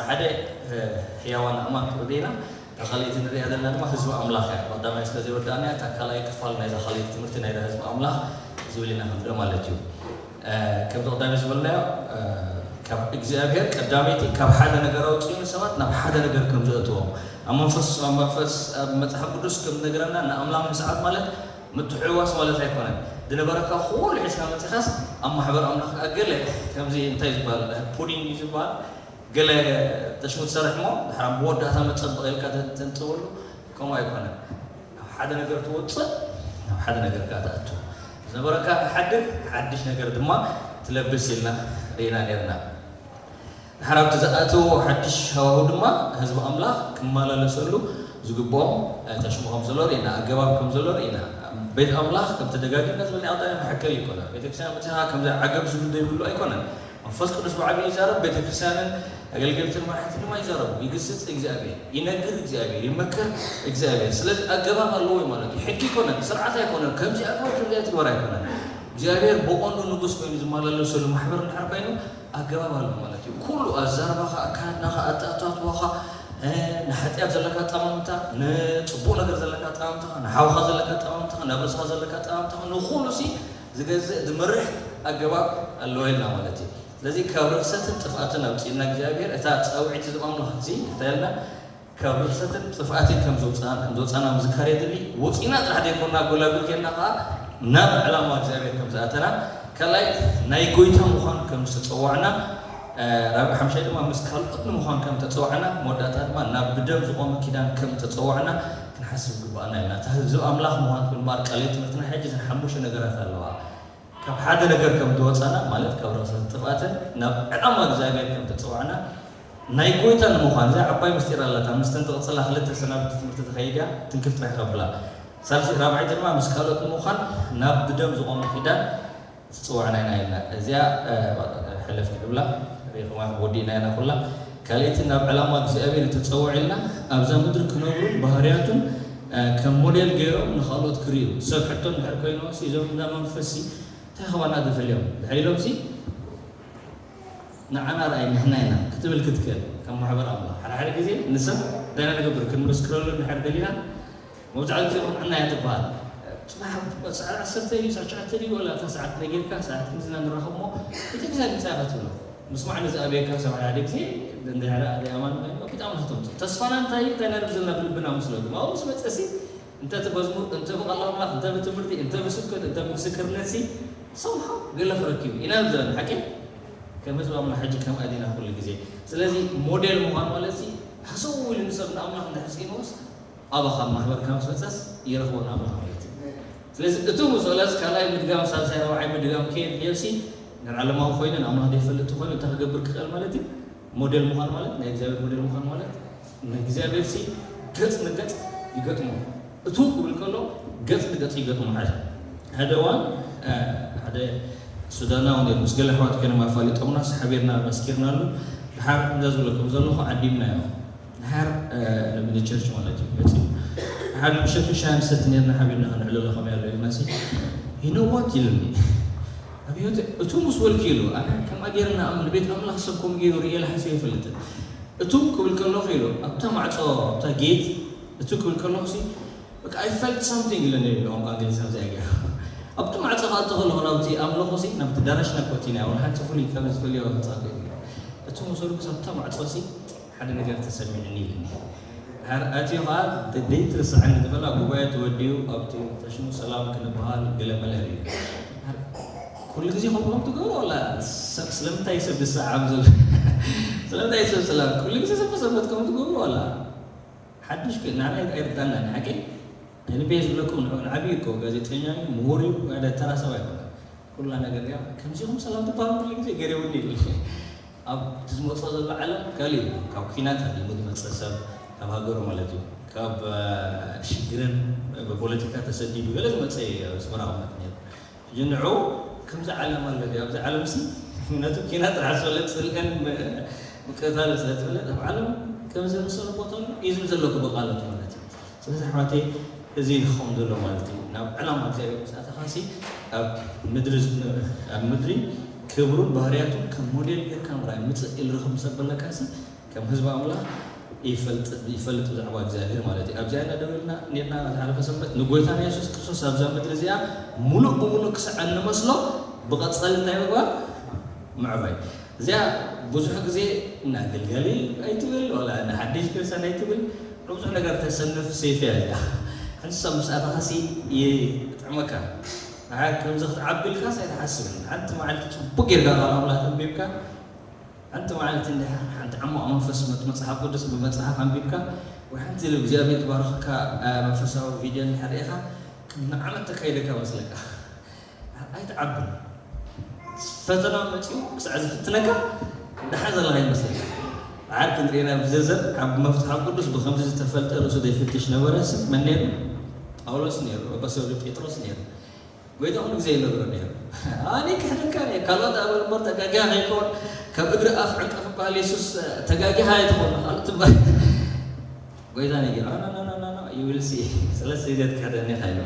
ሓደ ሕያዋን ኣእማን ክንርኢ ኢና። እታ ካልኣይቲ ንሪኣ ዘለና ድማ ህዝቢ ኣምላኽ እያ። ቀዳማይ ስለ ዘይወዳእና እታ ካልኣይ ክፋል ናይዛ ካልኣይቲ ትምህርቲ ናይዛ ህዝቢ ኣምላኽ ዝብል ኢና ክንርኢ ማለት እዩ። ከምዚ ቀዳሚ ዝበልናዮ ካብ እግዚኣብሔር ቀዳመይቲ ካብ ሓደ ነገር ኣውፅኡ ንሰባት ናብ ሓደ ነገር ከም ዘእትዎም ኣብ መንፈስ ኣብ መንፈስ ኣብ መፅሓፍ ቅዱስ ከም ዝነግረና ንኣምላኽ ምስዓብ ማለት ምትሕውዋስ ማለት ኣይኮነን። ዝነበረካ ኩሉ ሒዝካ መፂኻስ ኣብ ማሕበር ኣምላኽ ከዓ ገለ ከምዚ እንታይ ዝበሃል ፑዲንግ እዩ ዝበሃል ገለ ተሽሙ ትሰርሕ እሞ ድሓር መወዳእታ መፀበቕ ኢልካ ተንጥበሉ ከምኡ ኣይኮነን። ናብ ሓደ ነገር ትወፅእ ናብ ሓደ ነገር ከዓ ትኣቱ ዝነበረካ ሓድግ ሓድሽ ነገር ድማ ትለብስ ኢልና ርኢና ነርና። ድሓር ኣብቲ ዝኣተዎ ሓድሽ ሃዋሁ ድማ ህዝቢ ኣምላኽ ክመላለሰሉ ዝግብኦም ተሽሙ ከም ዘሎ ርኢና፣ ኣገባብ ከም ዘሎ ርኢና። ቤት ኣምላኽ ከም ተደጋጊምና ዝበልና ኣውጣ መሐከል ይኮና ቤተክርስትያን መፅኻ ከምዚ ዓገብ ዝብሉ ዘይብሉ ኣይኮነን። መንፈስ ቅዱስ ብዓብዩ ይዛረብ፣ ቤተክርስትያንን ኣገልገልትን መራሕቲ ድማ ይዛረቡ። ይግስጽ እግዚኣብሔር፣ ይነግር እግዚኣብሔር፣ ይመክር እግዚኣብሔር። ስለዚ ኣገባብ ኣለዎ ማለት እዩ። ሕጊ ኣይኮነን፣ ስርዓት ኣይኮነን፣ ከምዚ ኣግባር ከምዚ ትግበር ኣይኮነን። እግዚኣብሔር ብቐንዱ ንጉስ ኮይኑ ዝመላለሰሉ ማሕበር እንድሕር ኮይኑ ኣገባብ ኣሎ ማለት እዩ። ኩሉ ኣዛርባኻ፣ ኣካያድናኻ፣ ኣተኣታትዋኻ፣ ንሓጢኣት ዘለካ ኣጠማምታ፣ ንፅቡቅ ነገር ዘለካ ኣጠማምታኻ፣ ንሓውኻ ዘለካ ኣጠማምታኻ፣ ናብ ርእስኻ ዘለካ ኣጠማምታኻ፣ ንኩሉ ሲ ዝገዝእ ዝመርሕ ኣገባብ ኣለዎ ኢልና ማለት እዩ። ስለዚ ካብ ርኽሰትን ጥፍኣትን ኣውፅእና እግዚኣብሔር እታ ፃውዒት ዝብ ኣምላኽ እዚ እንታይ ኢልና ካብ ርኽሰትን ጥፍኣትን ከም ዘውፃና ምዝካር የድሊ። ወፂና ጥራሕ ዘይኮና ጎላጉል ጌርና ከዓ ናብ ዕላማ እግዚኣብሔር ከም ዝኣተና ካልኣይ ናይ ጎይታ ምዃን ከም ዝተፀዋዕና ራብዒ ሓምሻይ ድማ ምስ ካልኦት ንምዃን ከም ተፀዋዕና መወዳእታ ድማ ናብ ብደም ዝቆመ ኪዳን ከም ተፀዋዕና ክንሓስብ ግባኣና ኢና። እታ ህዝብ ኣምላኽ ምዃን ትብል እምበኣር ቃል ትምህርትና ሕጂ እዘን ሓሙሽተ ነገራት ኣለዋ። ካብ ሓደ ነገር ከም ተወፃና ማለት ካብ ረክሰን ጥፍኣትን ናብ ዕላማ እግዚኣብሔር ከም ተፀዋዕና ናይ ጎይታ ንምዃን እዛ ዓባይ ምስጢር ኣለታ። ምስተን ትቕፅላ ክልተ ሰናብቲ ትምህርቲ ትኸይድ እያ። ትንክፍ ጥራሕ ከብላ ሳልሲ ራብዓይ ድማ ምስ ካልኦት ንምዃን ናብ ብደም ዝቆመ ኪዳን ትፅዋዕና ኢና ኢልና እዚኣ ሕለፍ ክብላ ሪኽማ ወዲእና ኢና ኩላ ካልእቲ ናብ ዕላማ እግዚኣብሔር ተፀውዕ ኢልና ኣብዛ ምድሪ ክነብሩን ባህርያቱን ከም ሞዴል ገይሮም ንካልኦት ክርእዩ ሰብ ሕቶ እንድሕር ኮይኖም እዞም እንዳ መንፈስ እንታይ ከባና ተፈልዮም ድሕር ኢሎም ንዓና ርኣይ ንሕና ኢና ክትብል ክትክእል ከም ማሕበር ኣምላኽ ሓደ ሓደ ግዜ ንሰብ እንታይ ንገብር ክንምስክረሉ እንድሕር ደሊና መብዛሕትኡ ግዜ ቆልዕና እያ ትበሃል። ፅባሕ ሰዓት ዓሰርተ እዩ፣ ሰዓት ትሽዓተ ድዩ፣ ወላ እታ ሰዓት ነጊርካ ሰዓት ክንድዚ ኢና ንራኸብ እሞ፣ እቲ ግዜ ምፃእ ኢኻ ትብሎ። ምስማዕ ንዝኣበየካ ሰብ ሓደ ሓደ ግዜ እንድሕር ኣደ ኣማን ኮይንካ፣ ብጣዕሚ ኢኻ ተምፅእ። ተስፋና እንታይ እዩ? እንታይ ነርብ ዘለና ብልብና ምስሎ ድማ ኣብኡ ምስ መፀ ሲ እንተ እቲ መዝሙር፣ እንተ ብቃል ኣምላኽ፣ እንተ ብትምህርቲ፣ እንተ ብስብከት፣ እንተ ብምስክርነት ሲ somehow ገለ ክረክብ እዩ ኢና ንብል ዘለና ሓቂ። ከም ህዝቢ ኣምላኽ ሕጂ ከምኣ ዲና ኩሉ ግዜ። ስለዚ ሞዴል ምዃን ማለት ሲ ሃሰው ኢሉ ንሰብ ንኣምላኽ እንድሕር ስኢንዎስ ኣባኻ ማሕበር ካብ ዝፈፀስ ይረኽቦ ናብ ማሕበር እቲ ስለዚ እቱ ምስ በለስ ካልኣይ ምድጋም ሳልሳይ ረብዓይ ምድጋም ከየድልዮሲ ንዓለማዊ ኮይኑ ንኣምላኽ ዘይፈልጥ ኮይኑ እንታይ ክገብር ክኽእል ማለት እዩ ሞዴል ምዃን ማለት ናይ እግዚኣብሔር ሞዴል ምዃን ማለት ንእግዚኣብሔር ሲ ገፅ ንገፅ ይገጥሞ እቱ ክብል ከሎ ገፅ ንገፅ ይገጥሞ ሓደ ሓደ እዋን ሓደ ሱዳናዊ ነይሩ ምስ ገለ ኣሕዋት ኮይኖም ኣፋሊጦምናስ ሓቢርና መስኪርናሉ ድሓር እንዳ ዝብለኩም ዘለኹ ዓዲምናዮ ድሓር ንብኒ ቸርች ማለት እዩ መፂኡ ድሓር ንምሸቱ ሻሂ ንሰቲ ነርና ሓቢርና ከነዕልሎ ከመይ ኣሎ ኢልናሲ you know what ኢሉኒ ኣብ ህይወት እቱ ምስ በልኩ ኢሉ ኣነ ከምኣ ገይረ ንኣምን ቤት ኣምላኽ ሰብ ከምኡ ገይሩ ርእየ ኢለ ሓሲበ ኣይፈልጥን እቱ ክብል ከለኹ ኢሉ ኣብታ ማዕፆ ኣብታ ጌት እቱ ክብል ከለኹ ሲ በቃ I felt something ኢሉኒ ብቋንቋ እንግሊዝ ከምዚኣ ገይሩ ኣብቲ ማዕፆ ክኣቱ ከለኹ ናብቲ ኣምልኾ ሲ ናብቲ ዳራሽ ናኮቲና ወላ ሓንቲ ፍሉይ ካብ ዝፈልዮ መፃ እቱ መሰሉ ክሳብ ኣብታ ማዕፆ ሲ ሓደ ነገር ተሰሚዕኒ ኢልኒ ድሓር ኣትዩ ከዓ ደይትርስዓኒ ዝበላ ጉባኤ ተወዲኡ ኣብቲ ተሽሙ ሰላም ክንበሃል ገለ መለ ርእዩ ኩሉ ግዜ ከምኡ ከም ትገብሩ ዋላ ስለምንታይ ሰብ ዝሰዓም ዘሎ ስለምንታይ ሰብ ሰላም ኩሉ ግዜ ሰብ ሰበት ከም ትገብሩ ዋላ ሓድሽ ንዓና ኣይርዳና ሓቂ ንቤ ዝብለኩም ንዓብዩ እኮ ጋዜጠኛ እዩ ምሁር እዩ ሓደ ተራ ሰብ ኣይኮነ ኩላ ነገር ያ ከምዚኹም ሰላም ትበሃሉ ኩሉ ግዜ ገሬውኒ ኢሉ ኣብ ዝመፅኦ ዘሎ ዓለም ካልእ እዩ ካብ ኩናት ኣሊሙ ዝመፀ ሰብ ካብ ሃገሩ ማለት እዩ ካብ ሽግርን ብፖለቲካ ተሰዲዱ ገለ ዝመፀ እዩ ስመራ ቅመጥ ነሩ ሕጂ ንዑ ከምዚ ዓለም ኣሎ ኣብዚ ዓለም ሲ ነቲ ኩናት ጥራሕ ዝበለ ፅልእን ምቅታል ስለ ዝበለ ኣብ ዓለም ከምዚ ዝመሰሉ ቦታ ኣሎ እዩ ዝብል ዘለኩ ብቃለት ማለት እዩ ስለዚ ኣሕዋተይ እዚ ንክኸውን ዘሎ ማለት እዩ ናብ ዕላማ እግዚኣብሔር ምስ ኣተኻሲ ኣብ ምድሪ ኣብ ምድሪ ክብሩን ባህርያቱን ከም ሞዴል ጌርካ ምርኣይ ምፅእ ኢልርኹም ሰብ በለካሲ ከም ህዝቢ ኣምላኽ ይፈልጥ ይፈልጥ ብዛዕባ እግዚኣብሔር ማለት እዩ። ኣብዚኣ ኢና ደው ኢልና ነርና። ዝሓለፈ ሰንበት ንጎይታና የሱስ ክርስቶስ ኣብዛ ምድሪ እዚኣ ሙሉእ ብሙሉእ ክሳዕ እንመስሎ ብቐጻሊ እንታይ ምግባር? ምዕባይ። እዚኣ ብዙሕ ግዜ እናገልጋሊ ኣይትብል፣ ዋላ ንሓድሽ ክርስቲያን ኣይትብል፣ ንብዙሕ ነገር ተሰንፍ ሴፍ እያ እዚኣ። ሓንቲ ሰብ ምስ ኣተኻሲ ይጥዕመካ። ንዓ ከምዚ ክትዓቢ ኢልካስ ኣይትሓስብን። ሓንቲ መዓልቲ ጽቡቕ ጌርካ ቃል ኣምላኽ ኣንቢብካ፣ ሓንቲ መዓልቲ እንድሕር ሓንቲ ዕሙቕ መንፈስ መ-፣ መጽሓፍ ቅዱስ ብመጽሓፍ ኣንቢብካ፣ ወይ ሓንቲ እግዚኣብሔር ትባርኸካ፣ እ፣ መንፈሳዊ ቪድዮ እንድሕር ርኢኻ፣ ንዓመት ተካይደካ መስለካ። ኣይትዓብን። ፈተና መጺኡ ክሳዕ ዝፍትነካ፣ ደሓን ዘለኻ ይመስለካ። ዓር ክንሪኤና ብዝርዝር፣ ኣብ መፍትሓ ቅዱስ ብኸምዚ ዝተፈልጠ ርእሱ ዘይፍትሽ ነበረ፣ ስም መን ነይሩ? ጳውሎስ ነይሩ፣ ኦ፣ ሶሪ፣ ጴጥሮስ ነይሩ። ጎይታ ኩሉ ግዜ ይነግሮ ነይሩ። ኣነ ክሕደካ እየ፣ ካልኦት ኣበል እምበር ተጋጊኻ ከይኮን፣ ካብ እግሪ ኣፍ ዕንቂ ክበሃል የሱስ ተጋጊኻ ኣይትኾን፣ ካልእ ትበሃል። ጎይታ ነጊሩ፣ "ኖ፣ ኖ፣ ኖ፣ ኖ፣ ኖ፣ you will see። ሰለስተ ግዜ ትክሕደኒ ኢኻ" ኢሉ።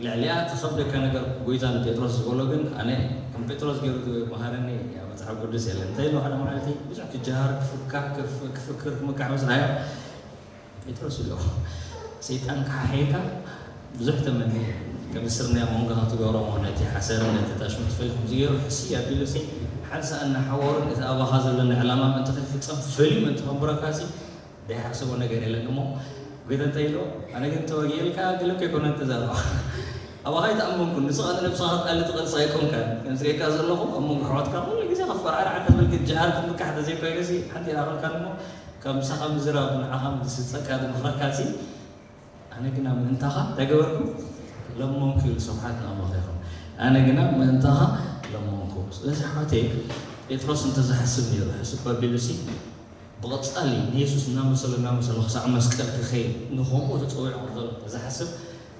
ልዕሊኣ ትኸብደካ ነገር ጎይታ ንጴጥሮስ ዝበሎ ግን፣ ኣነ ከም ጴጥሮስ ገይሩ መሃረኒ ኣብ መጽሓፍ ቅዱስ የለን። እንታይ ኢሉ ሓደ መዓልቲ ብዙሕ ክጀሃር፣ ክፍካ-፣ ክፍ-፣ ክፍክር፣ ክምካሕ ምስ ረኣዮ፣ ጴጥሮስ ኢሉ፣ "ሰይጣን ክሓሕየካ ብዙሕ ተመንየ፣ ከም ስርናይ ኣብ መንጎኻ ትገብሮ እሞ ነቲ ሓሰርን ነቲ ታሽሙን ትፈልዮ ከምዚ ገይሩ ሕስይ ኣቢሉሲ ሓንሳእ እናሓወሩን እቲ ኣባኻ ዘለኒ ዕላማ ምእንቲ ከይፍጸም ፈልዩ ምእንቲ ከንብረካሲ ዘይሓሰቦ ነገር የለን እሞ ጎይታ እንታይ ኢሉ፣ ኣነ ግን ተዋጊኤልካ ገለ እኮ ኣይኮነን ተዛረባ። ኣባኻ ኣይተኣመንኩን፣ ንስኻ ንነብስኻ ትኣሊ ትቐልስ ኣይኮንካን፣ ከም ዝርእየካ ዘለኹ ኣብ መንጎ ኣሕዋትካ ኩሉ ግዜ ከፈራርዓ ተብል ክትጀሃር ክትምካሕ ተዘይኮይኑሲ ሓንቲ ይረኸብካን እሞ ካብ ምሳኻ ምዝራብ ንዓኻ ዝስጸካ ዝምኽረካሲ ኣነ ግና ምእንታኻ እንታይ ገበርኩ? ለመንኩ" ኢሉ። ስብሓት ንኣምላኽ ይኹን። ኣነ ግና ምእንታኻ ለመንኩ። ስለዚ ኣሕዋተይ ጴጥሮስ እንተዝሓስብ ነይሩ፣ ሕስብ ኣቢሉሲ ብቐጻሊ ንየሱስ እናመሰሉ እናመሰሉ ክሳዕ መስቀል ክኸይድ ንኸምኡ ተጸዊዑ ከም ዘሎ እንተዝሓስብ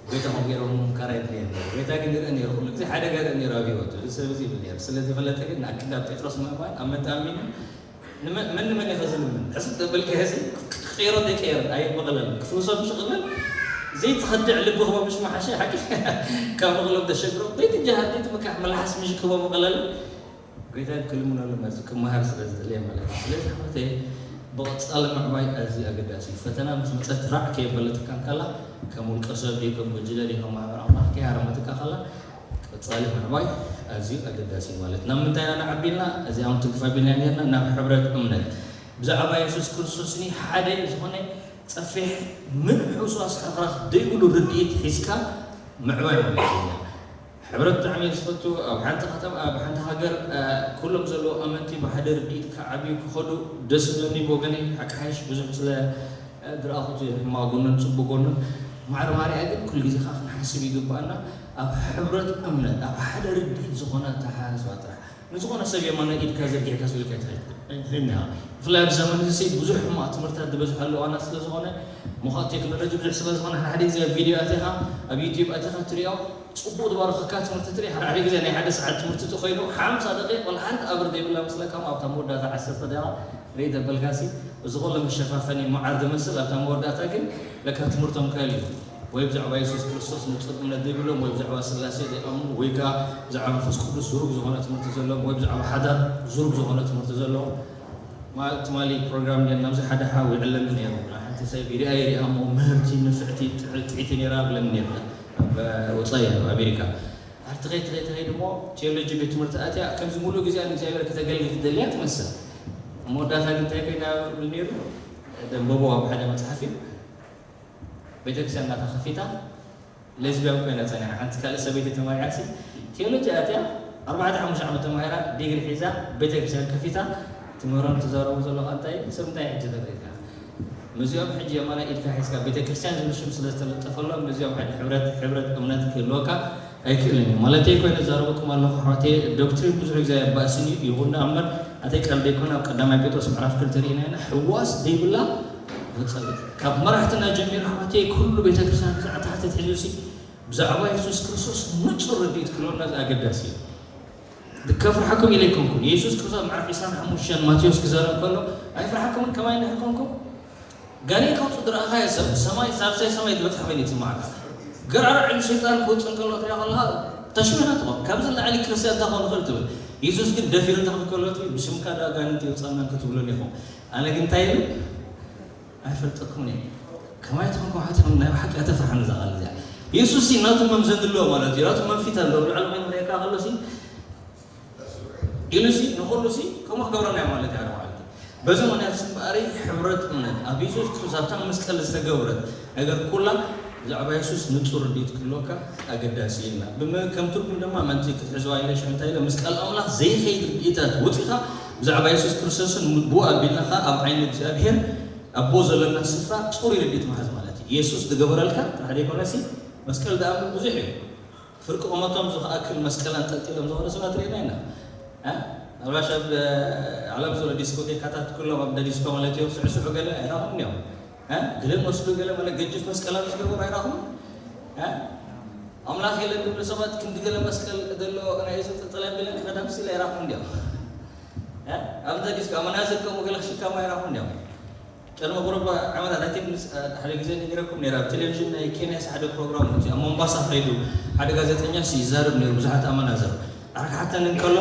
ጎይታ ከምኡ ገይሮም ምምካር ኣይድልየን ነይሩ። ጎይታ ግን ይርኢ ነይሩ። ኩሉ ግዜ ሓደጋ ይርኢ ነይሩ ኣብ ህይወቱ። እዚ ሰብ እዚ ይብል ነይሩ። ስለ ዝፈለጠ ግን ንኣክንዲ ኣብ ጴጥሮስ ምእማን ኣብ መን ተኣሚኑ ንመን፣ መን ንመን ኢኸ ዝልምን? ሕስብ ተበልካዮሲ ክቕየሮ ዘይቀየር ኣይበቐለልን። ክፍውሶ ምሽ ክብል ዘይትኸድዕ ልቢ ክቦ ምሽ መሓሸ ሓቂ ካብ ንቕሎም ተሸግሮም ዘይትጀሃር ዘይትምካሕ መልሓስ ምሽ ክቦ ምቐለልን ጎይታ ክልምነሉ መርዚ ክመሃር ስለ ዝደለየ ማለት እዩ። ስለዚ ኣሕዋተይ ብቐጻሊ ምዕባይ ኣዝዩ ኣገዳሲ እዩ። ፈተና ምስ መጸት ራዕ ከየበለትካ እንከላ ከም ውልቀ ሰብ ድዩ ከም ጉጅለ ድዩ ከም ማሕበር ኣምላኽ ከይሃረመትካ ከላ ቀጻሊ ምዕባይ ኣዝዩ ኣገዳሲ እዩ ማለት። ናብ ምንታይ ኢና ንዓቢ ኢልና? እዚ ኣውን ትግፋ ቢልና ነርና ናብ ሕብረት እምነት ብዛዕባ የሱስ ክርስቶስኒ ሓደ ዝኾነ ጸፊሕ ምንም ሕውስዋስ ሕርኽራኽ ዘይብሉ ርድኢት ሒዝካ ምዕባይ ማለት እዩ። ሕብረት ብጣዕሚ እየ ዝፈቱ። ኣብ ሓንቲ ከተማ፣ ኣብ ሓንቲ ሃገር፣ እ፣ ኩሎም ዘለዉ ኣመንቲ ብሓደ ርድኢት ክዓብዩ ክኸዱ ደስ ዝብለኒ ብወገነይ። ሓቂ ሓይሽ ብዙሕ ስለ፣ እ፣ ዝረኣኹት ሕማቕ ጎኑን ጽቡቕ ጎኑን ማዕረ ማርያ ግን ኩሉ ግዜ ከኣ ክንሓስብ ይግባኣና። ኣብ ሕብረት እምነት፣ ኣብ ሓደ ርድኢት ዝኾነ ኣተሓሳስባ ጥራሕ። ንዝኾነ ሰብ የማናይ ኢድካ ዘርጊሕካ ስልካ ይትኸድ። ብፍላይ ኣብዚ ዘመን እዚ ብዙሕ ሕማቕ ትምህርትታት ዝበዝሓሉ እዋናት ስለ ዝኾነ፣ ምዃን ቴክኖሎጂ ብዙሕ ስለ ዝኾነ፣ ሓደ ግዜ ኣብ ቪድዮ ኣቲኻ፣ ኣብ ዩቲዩብ ኣቲኻ ትሪኦ፣ ጽቡቕ ዝባርኸካ ትምህርቲ ትርኢ። ሓደ ሓደ ግዜ ናይ ሓደ ሰዓት ትምህርቲ ተኾይኑ፣ ሓምሳ ደቂቕ ወላ ሓንቲ ኣበር ዘይብላ መስለካ፣ ኣብታ መወዳእታ ዓሰርተ ደቂቕ ርኢ ተበልካሲ፣ እዚ ኩሉ መሸፋፈኒ መዓር ዝመስል፣ ኣብታ መወዳእታ ግን ለካ ትምህርቶም ካልእ እዩ። ወይ ብዛዕባ የሱስ ክርስቶስ ንጹር እምነት ዘይብሎም፣ ወይ ብዛዕባ ስላሴ ዘይኣምኑ፣ ወይ ከኣ ብዛዕባ መንፈስ ቅዱስ ዝሩግ ዝኾነ ትምህርቲ ዘለዎም፣ ወይ ብዛዕባ ሓዳር ዝሩግ ዝኾነ ትምህርቲ ዘለዎም። ማ-፣ ትማሊ ፕሮግራም ኔርና፣ ኣብዚ ሓደ ሓው ይዕለኒ ነይሩ። ሓንቲ ሰብ ይሪኣ ይሪኣ እሞ ምህርቲ፣ ንፍዕቲ፣ ጥዕ-፣ ጥዕይቲ ነይራ ብለኒ ነይሩ። ኣብ ወጻኢ፣ ኣብ ኣሜሪካ። ኣር ትኸይድ፣ ትኸይድ፣ ትኸይድ እሞ ቴዎሎጂ ቤት ትምህርቲ ኣትያ፣ ከምዚ ሙሉእ ግዜኣ ንእግዚኣብሔር ከተገልግል ትደልያ ትመስል። መወዳእታ ግን እንታይ ኮይና ይብል ነይሩ? ደንበቦ ኣብ ሓደ መጽሓፍ እዩ። ቤተክርስትያን ናታ ከፊታ፣ ሌዝቢያን ኮይና ጸኒሓ። ሓንቲ ካልእ ሰበይቲ ተማሪዓሲ፣ ቴዎሎጂ ኣትያ፣ ኣርባዕተ ሓሙሽተ ዓመት ተማሂራ፣ ዲግሪ ሒዛ፣ ቤተክርስትያን ከፊታ፣ ትምህሮም ትዛረቡ ዘለዋ እንታይ፣ ሰብ እንታይ ሕጂ ተርእካ? ምስዚኦም ሕጂ የማናይ ኢድካ ሒዝካ፣ ቤተክርስትያን ዝብል ሽም ስለ ዝተለጠፈሎም፣ ምስዚኦም ሕጂ ሕብረት፣ ሕብረት እምነት ክህልወካ ኣይክእልን እዩ። ማለተይ ኮይነ እዛረበኩም ኣለኹ ኣሕዋተይ፣ ዶክትሪን ብዙሕ ግዜ ኣየባእስን እዩ። ይኹን ደኣ እምበር፣ ኣተይ ቃል ደይኮነ ኣብ ቀዳማይ ጴጥሮስ ምዕራፍ ክልተ ርኢና ኢና፣ ሕዋስ ዘይብላ መጸብጥ። ካብ መራሕትና ጀሚሩ ኣሕዋተይ፣ ኩሉ ቤተክርስትያን ክሳዕ ታሕቲ ትሒዙሲ፣ ብዛዕባ የሱስ ክርስቶስ ንጹር ርድኢት ክህልወና ኣገዳሲ እዩ። ከፍርሓኩም ኢለ ኣይኮንኩን። የሱስ ክርስቶስ ኣብ ምዕራፍ ዕስራን ሓሙሽተን ማቴዎስ ክዛረብ ከሎ፣ "ኣይፍርሓኩምን ከማይ እንድሕር ኮንኩም?" ጋኔን ከውጽእ ዝረኣኻዮ ሰብ ሰማይ፣ ሳልሳይ ሰማይ ዝበጽሐ ኮይኑ ይስምዓካ። ገራራ ዕሊ ሰይጣን ክወጽእ እንከሎ ትሪኦ ከለኻ ተሽሚኻ ትኾን። ካብዚ ንላዕሊ ክርስትያን እንታይ ክኾን ይኽእል ትብል። የሱስ ግን ደፊሩ እንታይ ክብል ከሎ፣ እቲ ብስምካ ዶ ኣጋንንቲ የውጻእናን ክትብሉን ኢኹም፣ ኣነ ግን እንታይ ኢሉ? ኣይፈልጠኩምን እየ። ከማይ ትኾንኩም ሓትኹም ናይ ብሓቂ ኣተፍርሓኒ እዛ ቃል እዚኣ። የሱስ ሲ ናቱ መምዘኒ ኣለዎ ማለት እዩ። ናቱ መንፊት ኣለዎ። ኣብ ላዕሊ ኮይኑ ክርእየካ ከሎ ሲ ኢሉ ሲ ንኹሉ ሲ ከምኡ ክገብረና እዩ ማለት እዩ። ሓደ ማለት እዩ። በዚ ምኽንያት ሲ እምበኣር ሕብረት እምነት ኣብ የሱስ ክርስቶስ ኣብታ መስቀል ዝተገብረት ነገር ኩላ ብዛዕባ የሱስ ንጹር ርድኢት ክህልወካ ኣገዳሲ እዩ ኢልና። ብመ-፣ ከም ትርጉም ድማ ምእንቲ ክትሕዝዋ ኢለ ሽዑ እንታይ ኢለ? ምስ ቃል ኣምላኽ ዘይኸይድ ርድኢታት ወጺኻ ብዛዕባ የሱስ ክርስቶስን ብኡ ኣቢልና ኸኣ ኣብ ዓይኒ እግዚኣብሔር ኣቦ ዘለና ስፍራ ጽሩይ ርድኢት ምሓዝ ማለት እዩ። የሱስ ዝገበረልካ ጥራሕ ዘይኮነሲ መስቀል ዝኣምን ብዙሕ እዩ። ፍርቂ ቁመቶም ዝኣክል መስቀል ኣንጠልጢሎም ዝኾነ ሰባት ርኢና ኢና። እ? ምናልባሽ ኣብ፣ እ፣ ዓለም ዘሎ ዲስኮቴካታት ኩሎም ኣብ ዲስኮ ማለት እዩ ስዕስዑ ገለ ኣይረኣኹም እዮም። እ? ገለ መስሉ ገለ ማለት ገጅፍ መስቀላት ዝገበሩ ኣይረኣኹም? እ? ኣምላኽ የለን ዝብሉ ሰባት ክንዲ ገለ መስቀል ዘሎ ናይ እዚ ጥልጥል ኣቢለን ቀዳም ሲል ኣይረኣኹም እንዲኦም። እ? ኣብ እንተ ዲስኮ ኣብ መናዝር ከምኡ ገለ ክሽከሙ ኣይረኣኹም እንዲኦም። ቅድሚ ቁሩብ ዓመታት፣ ኣይ ቲንክ፣ ምስ ሓደ ግዜ ነጊረኩም ነይረ። ኣብ ቴሌቪዥን ናይ ኬንያስ ሓደ ፕሮግራም እዩ። ኣብ ሞምባሳ ከይዱ ሓደ ጋዜጠኛ ሲ ይዛረብ ነይሩ፣ ብዙሓት ኣመናዝር። ኣርካሓተን እንከሎ፣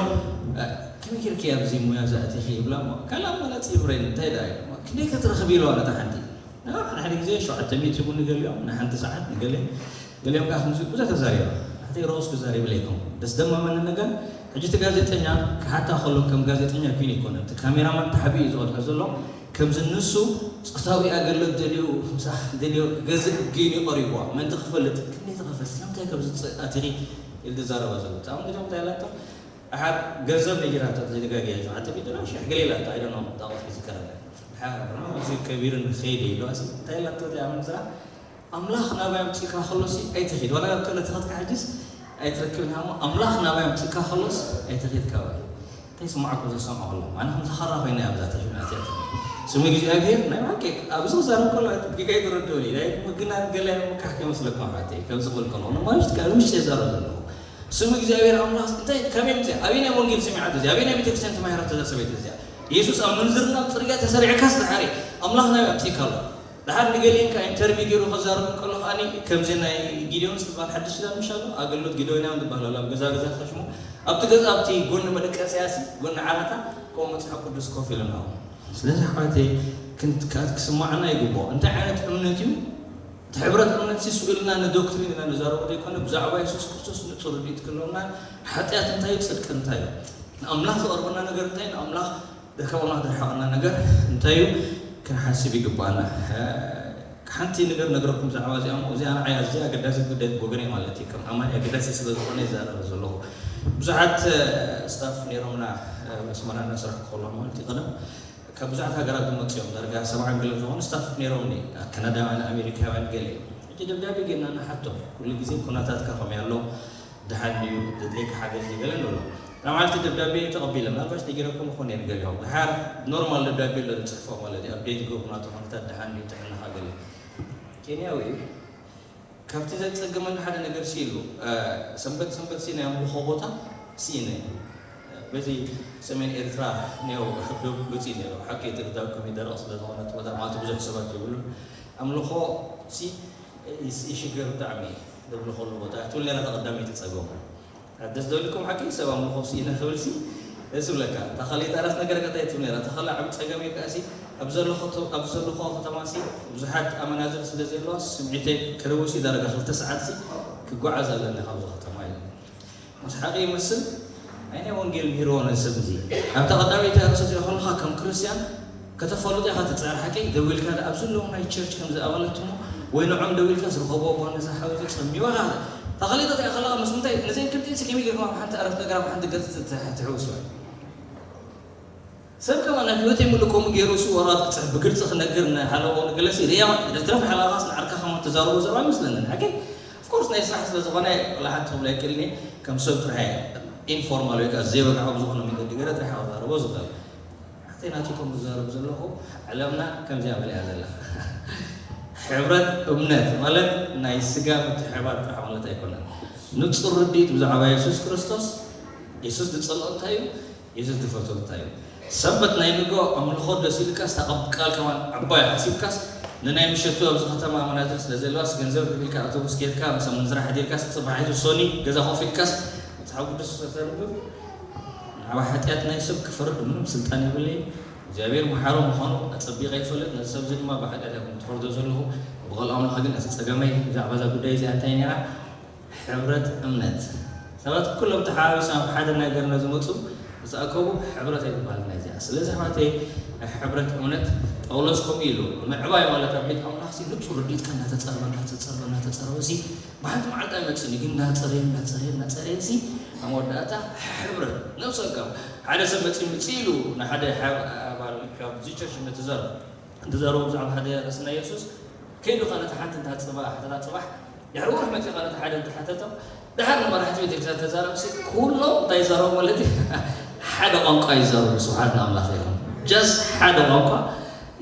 "እ፣ ከመይ ጌርኪ ኣብዚ ሙያ እዛ ኣቲኺ?" ይብላ እሞ፣ ካልእ ኣማራጺ ይብረይን፣ እንታይ ደኣ እዩ? "ክንደይ ክትረኽቢ?" ኢለዋ ነታ ሓንቲ። ንዓ ሓደ ሓደ ግዜ ሸውዓተ ሚእቲ ይቡን ንገሊኦም፣ ንሓንቲ ሰዓት ንገሊኦም። ገሊኦም ከኣ ከምዚ ብዙሕ ተዛሪባ። ሕተይ ሮስ ክዛሪብ ኢለይኩም። ደስ ደማመኒ ነገር፣ ሕጂ እቲ ጋዜጠኛ ክሓታ ከሎ ከም ጋዜጠኛ ኮይኑ ኣይኮነን። እቲ ካሜራማን ተሓቢኡ እዩ ዝቐድሖ ዘሎ። ከምዚ ንሱ ጾታዊ ኣገልግሎት ደልዩ፣ ምሳሕ ደልዮ ክገዝእ ገይኑ ቀሪብዋ። ምእንቲ ክፈልጥ፣ "ክንደይ ትኸፍል? ስለምንታይ ከምዚ ጽ-፣ ኣቲኺ?" ኢሉ ዝዛረባ ዘሎ። ብጣዕሚ ገርም እንታይ ኢላቶ? ደሓር ገንዘብ ነጊራቶ፣ ተደጋጊያ ሸውዓተ ሚእቲ ዶ ሽሕ ገለ ኢላቶ፣ I don't know፣ ጣዖት ክዝከረለይ። ደሓር እዚ ከቢርን ከይደ ኢሉ፣ ኣሲ እንታይ ኢላቶ እዚኣ መምህራ? ኣምላኽ ናባይ ኣምጺእካ ከሎሲ ኣይትኺድ። ዋላ ናብ ክእለት ትኸድካ ሕጅስ ኣይትረክብን እሞ ኣምላኽ ናባይ ኣምጺእካ ከሎስ ኣይትኺድ ካባይ። እንታይ ይስምዓኩም ዘሰምዖ ከሎ? ኣነ ከም ዝኸራ ኮይነ እያ ኣብዛ ተሽምያ እቲኣትኒ። ስም እግዚኣብሔር ናይ ብሓቂ ኣብዚ ክዛረብ ከሎ ጌጋ ኣይትረድኡን እዩ። ናይ ምግናን ገለ ምካሕ ከይመስለኩም ኣሕዋተይ። ከምዚ ክብል ከሎ ንማለሽ ካብ ውሽጢ እየ ዝዛረብ ዘለኹ። ስም እግዚኣብሔር ኣምላኽ እንታይ ከመይ ምጽእ? ኣበየናይ ወንጌል ሰሚዓቶ እዚኣ? ኣበየናይ ቤተክርስትያን ተማሂራቶ እዛ ሰበይቲ እዚኣ? የሱስ ኣብ ምንዝርና ኣብ ጽርግያ ተሰሪዕካስ ደሓሪ ኣምላኽ ናበይ ኣምጺእካ ኣሎ? ደሓር ንገሊአን ከኣ ኢንተርቪው ገይሩ ከዛርብ እንከሎ ከኣኒ ከምዚ ናይ ጊድዮን ዝበሃል ሓድሽ ኪዳን ምሽ ኣሎ? ኣገልግሎት ጊድዮናውያን ዝበሃል ኣሎ ኣብ ገዛ ገዛ ተሽሙ። ኣብቲ ገዛ ኣብቲ ጎኒ መደቀስያሲ ጎኒ ዓራታ ከምኡ መጽሓፍ ቅዱስ ኮፍ ኢሉ ኣለዉ። ስለዚ ኣሕዋተይ ክን-፣ ክስማዓና ይግብኦ። እንታይ ዓይነት እምነት እዩ? እቲ ሕብረት እምነትሲ ስቕ ኢልና ንዶክትሪን ኢና ንዛረቦ ዘይኮነ፣ ብዛዕባ የሱስ ክርስቶስ ንጹር ርድኢት ክህልወና፣ ሓጢኣት እንታይ እዩ፣ ጽድቂ እንታይ እዩ፣ ንኣምላኽ ዘቐርበና ነገር እንታይ፣ ንኣምላኽ ካብ ኣምላኽ ዘርሓቐና ነገር እንታይ እዩ፣ ክንሓስብ ይግባኣና። ሓንቲ ነገር ነግረኩም ብዛዕባ እዚኣ፣ እዚኣ ንዓይ ኣዝያ ኣገዳሲት ጉዳይ ብወገነይ ማለት እዩ። ከም ኣማኒ ኣገዳሲ ስለ ዝኾነ ይዛረብ ዘለኹ። ብዙሓት ስታፍ ነይሮምና፣ ኣስመራ እናሰራሕኩ ከለኹ ማለት እዩ። ቀደም ካብ ብዙሓት ሃገራት ዝመጹ እዮም። ዳርጋ ሰብዓ ገለ ዝኾኑ ስታፍ ነይሮምኒ፣ ካናዳውያን፣ ኣሜሪካውያን ገለ። ሕጂ ደብዳቤ ጌርና ንሓቶም። ኩሉ ግዜ ኩነታትካ ከመይ ኣሎ? ደሓን ድዩ? ዘድልየካ ሓገዝ ድዩ? ገለ ንብሎ። ንመዓልቲ ደብዳቤ ተቐቢለ። ምናልባሽ ነጊረኩም ይኾን እየ ንገሊኦም። ደሓር ኖርማል ደብዳቤ ኣሎ ንጽሕፎ ማለት እዩ። ኣብ ቤት ግብ ናቱ ኩነታት ደሓን ድዩ? ጥዕናኻ ገለ። ኬንያዊ እዩ። ካብቲ ዘጸገመኒ ሓደ ነገር ሲ ኢሉ፣ እ፣ ሰንበት ሰንበት ሲ ናይ ኣምልኾ ቦታ ስኢነ። በዚ ሰሜን ኤርትራ ኔው ደቡብ ገጺ ነይሩ። ሓቂ እቲ ርዳብ ከመይ ደረቕ ስለ ዝኾነ እቲ ቦታ ማለት ብዙሕ ሰባት የብሉን። ኣምልኾ ሲ ይስ-፣ ይሽገር ብጣዕሚ ዘምልኾሉ ቦታ። ትብል ነይራ እታ ቀዳመይቲ ጸገሙ። ደስ ደልኩም ሓቂ ሰብ ኣምልኾ ስኢነ ክብል ሲ ደስ ይብለካ። እታ ካልኣይቲ ኣራት ነገር ከ እንታይ ትብል ነይራ? እታ ካልእ ዓቢ ጸገም እዩ ከኣ ሲ ኣብ ዘለኹ ኣብ ዘለኹ ከተማ ሲ ብዙሓት ኣመናዝር ስለ ዘለዋ ስምዒተይ ክርውስ እዩ። ዳርጋ ክልተ ሰዓት ሲ ክጓዓዝ ኣለኒ ካብዚ ከተማ ኢለ። መስሓቂ ይመስል። ኣይ ናይ ወንጌል ምህርዎ ነዚ ሰብ እዚ። ኣብታ ቀዳመይቲ ኣርእስቲ ትሪኦ ከለኻ ከም ክርስትያን ከተፋልጦ ኢኻ ትጽዕር ሓቂ። ደዊልካ ኣብ ዘለዉ ናይ ቸርች ከምዚ ኣባላት እሞ ወይ ንዖም ደዊልካ ዝረኸብዎ እኳ ነዚ ሓው እዚ ጸሚዋ ኢኻ። እታ ካልኣይቲ ትሪኣ ከለኻ ምስ ምንታይ ነዘን ክልቲኤን ሲ ከመይ ጌርካ ኣብ ሓንቲ ኣረፍተ እግራ ኣብ ሓንቲ ገጽ ት-፣ ት-፣ ትሕውስወን? ሰብ ከማን ኣብ ህይወተይ ምሉእ ከምኡ ገይሩ እሱ ወረቐት ክጽሕፍ ብግልጺ ክነግር ንሓለቆ ንገለሲ ርያ ድሕሪ ሓለቓስ ንዓርካ ከማን ተዛርቦ ዘረባ ኣይመስለንን። ሓቂ ኦፍኮርስ ናይ ስራሕ ስለ ዝኾነ ወላ ሓንቲ ክብሎ ኣይክእልን እየ። ከም ሰብ ጥራሕ እየ ኢንፎርማል ወይ ከኣ ዘይወግዓዊ ብዝኾነ መንገዲ ገይረ ጥራሕ እየ ክዛረቦ ዝኽእል። ሓተይ ናቱ ከም ዝዛረብ ዘለኹ ዓለምና ከምዚኣ መሊኣ ዘላ። ሕብረት እምነት ማለት ናይ ስጋ ምትሕባር ጥራሕ ማለት ኣይኮነን። ንጹር ርድኢት ብዛዕባ የሱስ ክርስቶስ፣ የሱስ ዝጸልኦ እንታይ እዩ? የሱስ ዝፈትዎ እንታይ እዩ? ሰንበት ናይ ንግሆ ኣምልኾ ደስ ኢልካስ፣ እታ ቃል ከማን ዓባይ ሓሲብካስ፣ ንናይ ምሸቱ ኣብዚ ከተማ መናድር ስለ ዘለዋስ፣ ገንዘብ ከፊልካ ኣውቶቡስ ጌርካ፣ ምስ ኣመንዝራ ሓዲርካስ፣ ጽባሒቱ ሶኒ ገዛ ኮፍ ኢልካስ፣ መጽሓፍ ቅዱስ ከተንብብ፣ ብዛዕባ ሓጢኣት ናይ ሰብ ክፈርድ ምንም ስልጣን የብለይን። እግዚኣብሔር መሓሪ ምዃኑ ኣጸቢቐ ይፈልጥ። ነዚ ሰብ እዚ ድማ ብሓጢኣት ኣይኮን ትፈርዶ ዘለኹ፣ ብቐልኦ ኣምላኽ ግን እቲ ጸገመይ ብዛዕባ እዛ ጉዳይ እዚኣ እንታይ ነይራ? ሕብረት እምነት። ሰባት ኩሎም ተሓባቢሶም ኣብ ሓደ ነገር ነዝመፁ ዝተኣከቡ ሕብረት ኣይትበሃል ናይ እዚኣ። ስለዚ ኣሕዋተይ፣ ናይ ሕብረት እምነት ጳውሎስ ከምኡ ኢሉ ምዕባይ ማለት ኣብ ቤት ኣምላኽ ሲ ንጹር ርድኢትካ እናተጸረበ እናተጸረበ እናተጸረበ ሲ ብሓንቲ መዓልቲ ኣይመጽእን እዩ። ግን እናጸረየ እናጸረየ እናጸረየ ሲ ኣብ መወዳእታ ሕብረት ነብሰካ ሓደ ሰብ መጺኡ ምጽእ ኢሉ ንሓደ ሓ- ኣባል ካብ እዚ ቸርች ነቲ ዘረባ እንተዛረቡ ብዛዕባ ሓደ ርእስና የሱስ ከይዱ ካ ነቲ ሓንቲ እንታ ጽባሕ ሓተታ ጽባሕ ድሕሪ ወርሒ መጺኡ ካ ነቲ ሓደ እንተሓተቶ ድሓር ንመራሕቲ ቤተክርስትያን ተዛረብ ሲ ኩሎም እንታይ ይዛረቡ ማለት እዩ? ሓደ ቋንቋ ይዛረቡ። ስብሓት ንኣምላኽ ይኹን። ጀስት ሓደ ቋንቋ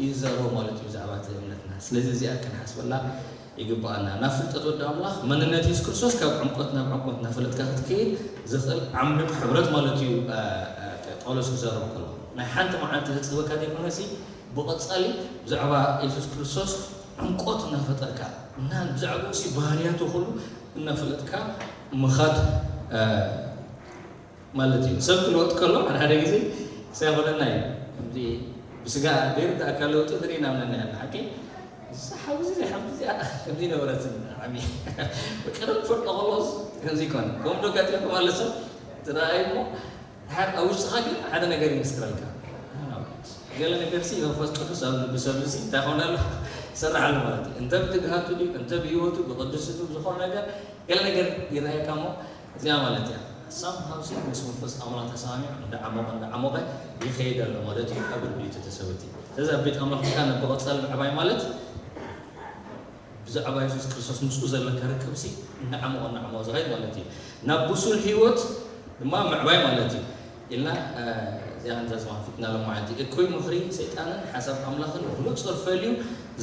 ይዛረቡ ማለት እዩ ብዛዕባ እቲ እምነትና። ስለዚ እዚኣ ክንሓስበላ ይግብኣና። ናብ ፍልጠት ወዲ ኣምላኽ መንነት የሱስ ክርስቶስ ካብ ዕምቆት ናብ ዕምቆት እናፈለጥካ ክትከይድ ዝኽእል ዓሚቕ ሕብረት ማለት እዩ። ጳውሎስ ክዛረብ ከሎ ናይ ሓንቲ መዓልቲ ዘጽበካ ዘይኮነሲ ብቐጻሊ ብዛዕባ የሱስ ክርስቶስ ዕምቆት እናፈጠርካ እና ብዛዕባኡ ሲ ባህርያቱ ኩሉ እናፈለጥካ ምኻድ ማለት እዩ። ሰብ ክለወጥ ከሎ ሓደ ሓደ ግዜ ሳይኮነና እዩ። ከምዚ ብስጋ ዘይርዳእካ ለውጢ ንርኢ ኢና ምንና ያለ ሓቂ ሓብዚ ዘይሓብዚ ከምዚ ነበረት ዓሚ ቀደም ፈልጦ ከሎስ ከምዚ ይኮነ ከምዶ ጋጢምኩም ኣለ ሰብ ትረኣዩ እሞ ድሓር ኣብ ውሽጥኻ ግን ሓደ ነገር ይምስክረልካ። ገለ ነገር ሲ መንፈስ ቅዱስ ኣብ ልቢ ሰብ ሲ እንታይ ኾነ ኣሎ ይሰርሕ ኣሎ ማለት እዩ። እንተ ብትግሃቱ ድዩ እንተ ብህይወቱ ብቅድስቱ ብዝኾነ ነገር ገለ ነገር ይረኣየካ እሞ እዚኣ ማለት እያ። ሳምሃው ሲ ምስ መንፈስ ኣምላኽ ተሰማሚዑ እንዳዓሞቐ እንዳዓሞቐ ይኸይድ ኣሎ ማለት እዩ። ኣብ ርድኢቱ ተሰበቲ ስለዚ ኣብ ቤት ኣምላኽ ብካ ነብቐጻል ምዕባይ ማለት ብዛዕባ የሱስ ክርስቶስ ምስኡ ዘለካ ርክብሲ እናዓመቖ እናዓመቖ ዝኸይድ ማለት እዩ። ናብ ብሱል ህይወት ድማ ምዕባይ ማለት እዩ ኢልና እዚኣ ከምዛ ዝማን ፊትና ሎማዓንቲ እኩይ ምኽሪ ሰይጣንን ሓሳብ ኣምላኽን ብንጹር ፈልዩ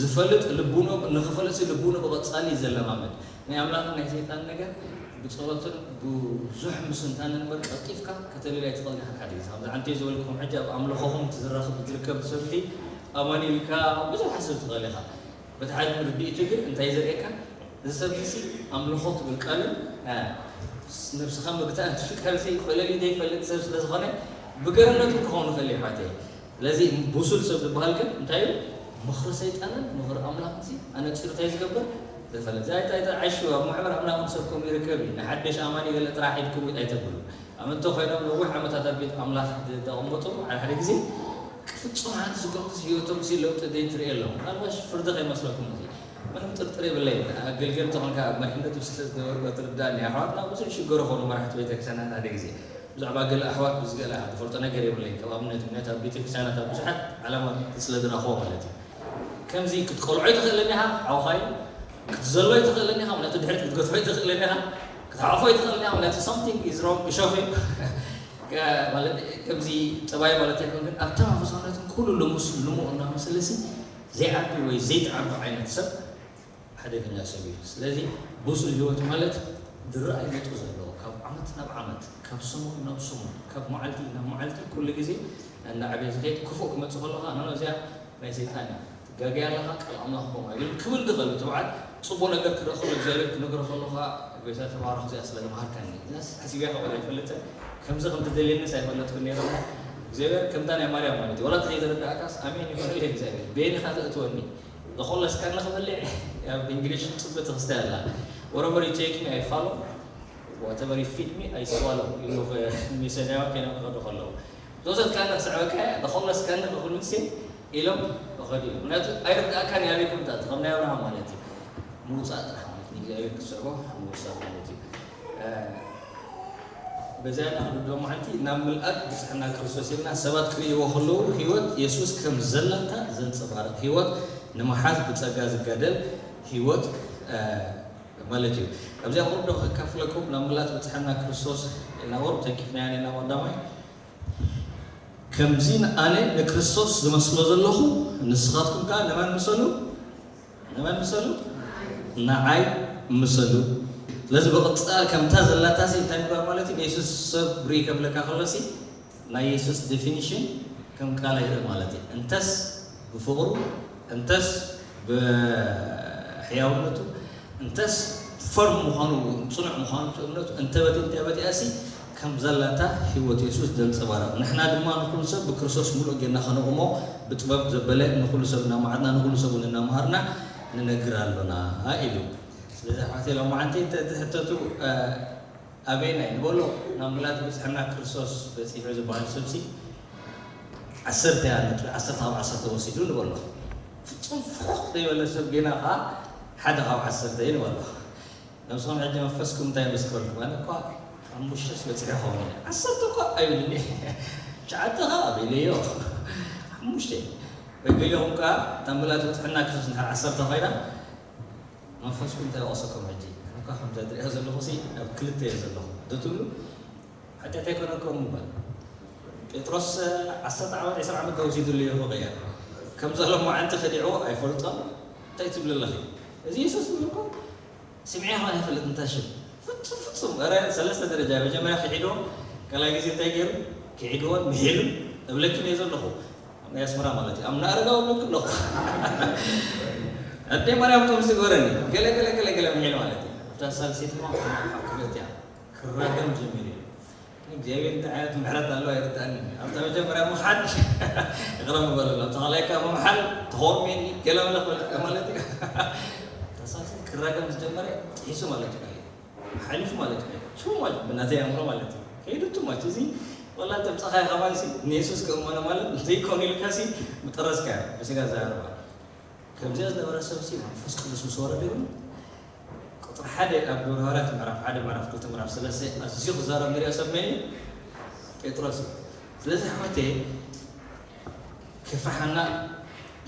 ዝፈልጥ ልቡኖ ንኽፈልጥሲ ልቡኖ ብቐጻሊ እዩ ዘለማመድ ናይ ኣምላኽን ናይ ሰይጣን ነገር ብጸሎትን ብዙሕ ምስንታንን እምበር ቀልጢፍካ ከተልል ኣይትኽእልን ኢኻ። ሓደ ግዜ ከምዚ ዓንተይ ዝበልኩም ሕጂ ኣብ ኣምልኾኹም እቲ ዝራኸብ ዝርከብ ሰብ ኣማኒ ኢልካ ብዙሕ ሓስብ ትኽእል ኢኻ። በቲ ሓደ ርድኢቱ ግን እንታይ ዘርእየካ እዚ ሰብ እዚ ኣምልኾ ትብል ቃልን ነብስኻ ምግታእ ትብል ቃል ፈለልዩ ዘይፈልጥ ሰብ ስለዝኾነ ብገርነቱ ክኸውን ይኽእል እዩ ሓተይ። ስለዚ ብሱል ሰብ ዝበሃል ግን እንታይ እዩ? ምኽሪ ሰይጣንን ምኽሪ ኣምላኽን ኣነፂሩ እንታይ ዝገብር ዝፈልጥ ዛይታ ዓይሹ ኣብ ማሕበር ኣምላኽን ሰብ ከምኡ ይርከብ እዩ። ንሓደሽ ኣማኒ ገለ ጥራሕ ኢድኩም ኣይተብሉ ኣመንቲ ኮይኖም ነዊሕ ዓመታት ኣብ ቤት ኣምላኽ ዝተቐመጡ ሓደ ሓደ ግዜ ፍጹም ሓንቲ ዝገብሩስ ህይወቶም ሲ ለውጢ ዘይትርኢ ኣለኹም። ምናልባሽ ፍርዲ ከይመስለኩም እዚ ምንም ጥርጥር የብለይ። ኣገልገልቲ ኾንካ ኣብ መሪሕነት ውስጥ ስለዝነበርኩ ትርዳእኒ። ኣሕዋትና ብዙሕ ይሽገሩ ኾኑ መራሕቲ ቤተክርስትያናት ሓደ ግዜ ብዛዕባ ገለ ኣሕዋት ብዝገለ ትፈልጦ ነገር የብለይ። ካብ ኣብነት ምክንያት ኣብ ቤተክርስትያናት ኣብ ብዙሓት ዓላማት ስለ ዝረኽቦ ማለት እዩ። ከምዚ ክትቆልዖ ይትኽእልን ኢኻ ሓውኻይ ክትዘሎ ይትኽእልን ኢኻ ምክንያቱ ድሕሪት ክትገድፎ ይትኽእልን ኢኻ ክትሓቆፎ ይትኽእልን ኢኻ ምክንያቱ something is wrong እሾኽ እዩ። ማለት ከምዚ ጠባይ ማለት ኣይኮን ግን ኣብታ መንፈሳውነትን ኩሉ ልሙስ ልሙቕ እናመሰለሲ ዘይዓቢ ወይ ዘይትዓቢ ዓይነት ሰብ ሓደገኛ ሰብ እዩ። ስለዚ ብሱል ህይወት ማለት ዝረኣይ ነጥቢ ዘለዎ ካብ ዓመት ናብ ዓመት ካብ ሰሙን ናብ ሰሙን ካብ መዓልቲ ናብ መዓልቲ ኩሉ ግዜ እናዓበየ ዝኸይድ ክፉእ ክመፅእ ከለካ ኖኖ እዚኣ ናይ ሰይጣን እያ። ትጋገይ ኣለኻ ቃል ኣምላኽ ከምኡ ኣይብል ክብል ዝኽእል ትብዓት ፅቡቅ ነገር ክረኽበሉ እግዚኣብሔር ክነግሮ ከለኻ ጎይታ ተባረኽ እዚኣ ስለ ዝመሃርካኒ እዚኣስ ሓሲበያ ከበል ኣይፈልጥን ከምዚ ከም ትደልየኒስ ኣይፈለጥኩን ነይረ እግዚኣብሔር ከምታ ናይ ማርያም ማለት እዩ ወላ ተዘይተረዳእካስ ኣሜን ይበለለይ እግዚኣብሔር በየኒኻ ተእትወኒ ዝኮለስካኒ ክበልዕ ኣብ እንግሊሽ ፅብቅ ትክስታይ ኣላ wherever you take me I follow whatever you feed me I swallow ይብሉ ሚሰናያዊ ኮይኖም ክኸዱ ከለዉ ዞዘት ካነ ክስዕበካ ዶኾለስ ካነ ክኹልምሲ ኢሎም ክኸዱ እዮም ምክንያቱ ኣይርዳእካን ያበይ ክምጣት ከም ናይ ኣብርሃም ማለት እዩ ምውፃእ ጥራሕ ማለት ንእግዚኣብሔር ክትስዕቦ ምውሳድ ማለት እዩ በዚኣ ንክልዶ መዓልቲ ናብ ምልኣት ብፅሕና ክርስቶስ ኢልና ሰባት ክርእይዎ ከለዉ ህይወት የሱስ ከም ዘላታ ዘንፀባርቕ ህይወት ንምሓዝ ብፀጋ ዝጋደል ህይወት ማለት እዩ። ኣብዚኣ ቁሩብ ዶ ከካፍለኩም ናብ ምልኣት ብፅሕና ክርስቶስ ኢልና ቁሩብ ተንኪፍናያ ኔና ቀዳማይ ከምዚ ኣነ ንክርስቶስ ዝመስሎ ዘለኹ ንስኻትኩም ከዓ ንመን ምሰሉ ንመን ምሰሉ ንዓይ ምሰሉ ስለዚ ብቕፃ ከምታ ዘላታሲ እንታይ ምግባር ማለት እዩ ንየሱስ ሰብ ርኢ ከብለካ ከሎሲ ናይ የሱስ ዴፊኒሽን ከም ቃል ኣይርኢ ማለት እዩ እንተስ ብፍቕሩ እንተስ ብሕያውነቱ እንተስ ፈርም ምዃኑ ፅኑዕ ምዃኑ እምነቱ እንተበቲ እንተበቲኣሲ ከም ዘላታ ህይወት የሱስ ዘንጸባርቕ። ንሕና ድማ ንኹሉ ሰብ ብክርስቶስ ምሉእ ጌርና ከነቑሞ ብጥበብ ዘበለ ንኹሉ ሰብ እናመዓድና ንኹሉ ሰብ እውን እናመሃርና ንነግር ኣሎና ኢሉ። ስለዚ ኣሕዋተይ ሎማዓንቲ እንተ ትሕተቱ ኣበየናይ ንበሎ ናብ ምልኣት ብጽሕና ክርስቶስ በጺሑ ዝበሃል ሰብሲ ዓሰርተ እያ ነጥቢ ዓሰርተ ካብ ዓሰርተ ወሲዱ ንበሎ። ፍጹም ፍሑኽ ዘይበለ ሰብ ጌና ኸዓ ሓደ ካብ ዓሰርተ እዩ ንበሎ። ነብስኹም ሕጂ መንፈስኩም እንታይ ይመስከልኩም? ኣነ እኳ ሓሙሽተስ በፂሐ ኸውን እየ። ዓሰርተ እኳ ኣይብልን እየ። ትሽዓተ ኸዓ ኣበይለዮ ሓሙሽተ ወይ ገሊኹም ከኣ እታ ምልኣት ብፅሕና ክርስቶስ እንድሕር ዓሰርተ ኮይና መንፈስኩም እንታይ ይወቕሰኩም? ሕጂ ኣነ እኳ ከምዛ ዝሪኦ ዘለኹ ሲ ኣብ ክልተ እየ ዘለኹ ዶ ትብሉ? ሓጢኣት ኣይኮነን ከምኡ ምባል። ጴጥሮስ ዓሰርተ ዓመት ዕስራ ዓመት ተወሲዱሉ እዩ ክቕየር ከም ዘሎ መዓንቲ ከዲዕዎ ኣይፈልጦን እንታይ ትብሊ ኣለኺ? እዚ የሱስ ዝብልኩም ስምዒ ኸን ይፈልጥ እንታይ ሽም ፍጹም ፍጹም ረ ሰለስተ ደረጃ መጀመርያ ክዒድዎ ካልኣይ ግዜ እንታይ ገይሩ ክዒድዎን ምሒሉ እብለክን እየ ዘለኹ ኣብ ናይ ኣስመራ ማለት እዩ ኣብ ናረጋ እብለክ ኣለኹ ኣደይ ማርያም ከም ዝገበረኒ ገለ ገለ ገለ ገለ ምሒሉ ማለት እዩ ኣብታ ሳልሴት ድማ ክልቲያ ክራገም ጀሚሩ እዩ እግዚኣብሔር እንታይ ዓይነት ምሕረት ኣሎ ኣይርዳእኒ ኣብታ መጀመርያ ምሓድ ይቕረ ምበለሉ ኣብታ ካልኣይካ ምምሓል ተኾርሜኒ ገለ መለ ክበለካ ማለት እዩ ተሳሲ ክራገም ዝጀመረ ሒሱ ማለት እዩ ሓሊፉ ማለት እዩ ቱ ማለት ብናተይ ኣእምሮ ማለት እዩ ከይዱ ቱ ማለት እዚ ወላ ተምፀኻይ ከማን ሲ ንየሱስ ክእመኖ ማለት ዘይኮኑ ኢልካ ሲ ምጠረዝካ ብስጋ ዘረባ ከምዚኣ ዝነበረ ሰብ ሲ መንፈስ ቅዱስ ምስ ወረደ ግን ቁፅሪ ሓደ ኣብ ግብረ ሃዋርያት ምዕራፍ ሓደ ምዕራፍ ክልተ ምዕራፍ ሰለስተ ኣዝዩ ክዛረብ ንሪኦ ሰብ መን እዩ ጴጥሮስ እዩ ስለዚ ኣሕዋተይ ክፍርሓና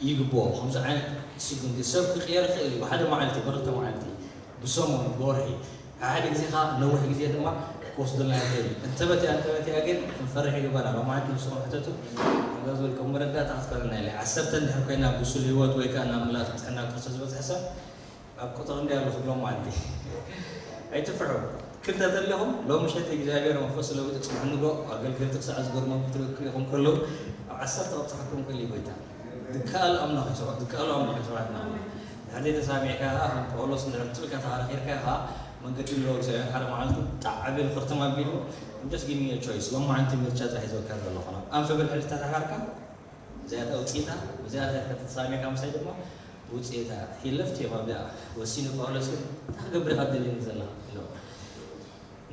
ይግብኦ። ከምዚ ዓይነት ስጉምቲ ሰብ ክቕየር ይኽእል እዩ። ብሓደ መዓልቲ፣ ብክልተ መዓልቲ፣ ብሰሙን፣ ብወርሒ፣ ሓደ ግዜ ከዓ ነዊሕ ግዜ ድማ ክወስደልና ይኽእል እዩ። እንተበትያ እንተበትያ ግን ክንፈርሕ ይግባና። ሎማዓንቲ ንስኹም ሕተቱ ከምዛ ዝበልኩም መረዳእታ ክትኮነና ኢለ። ዓሰርተ እንድሕር ኮይና ብሱል ህይወት ወይ ከዓ ናብ ምልኣት ብፅሕና ክርስቶስ ዝበፅሐ ሰብ ኣብ ቁጥሪ እንዲ ኣሎ ክብሎም ማለት እዩ ኣይትፍርሑ ክልተ ተለኹም ሎም ምሸት እግዚኣብሔር መንፈስ ለውጢ ፅባሕ ንጎ ኣገልገልቲ ክሳዕ ዝገርሞም ክትበክሉ ኢኹም ከለዉ ኣብ ዓሰርተ ክብፅሓኩም ክእል ጎይታ ዝከኣል ኣምላኽ ሰባት ዝከኣሉ ኣምላኽ ሰባት ና ድሕር ተሳሚዕካ ከዓ ከም ጳውሎስ ንዕትልካ ተኻርኪርካ ከዓ መንገዲ ንለወል ሰብያን ሓደ መዓልቲ ጣዕ ኣቤል ክርትም ኣቢሉ I'm just giving you a choice ሎም መዓንቲ ምርጫ ጥራሕ ይዘወካ ዘለኹ ናብ ኣንፈብል ሕልታ ተኻርካ እዚኣታ ውፅኢታ እዚኣታ ከተተሳሚዕካ ምሳይ ድማ ውፅኢታ ሂለፍት እዮም ኣብዚኣ ወሲኑ ጳውሎስ ግን እንታይ ክገብር ኢኻ ትደልየኒ ዘለኻ ኢሎ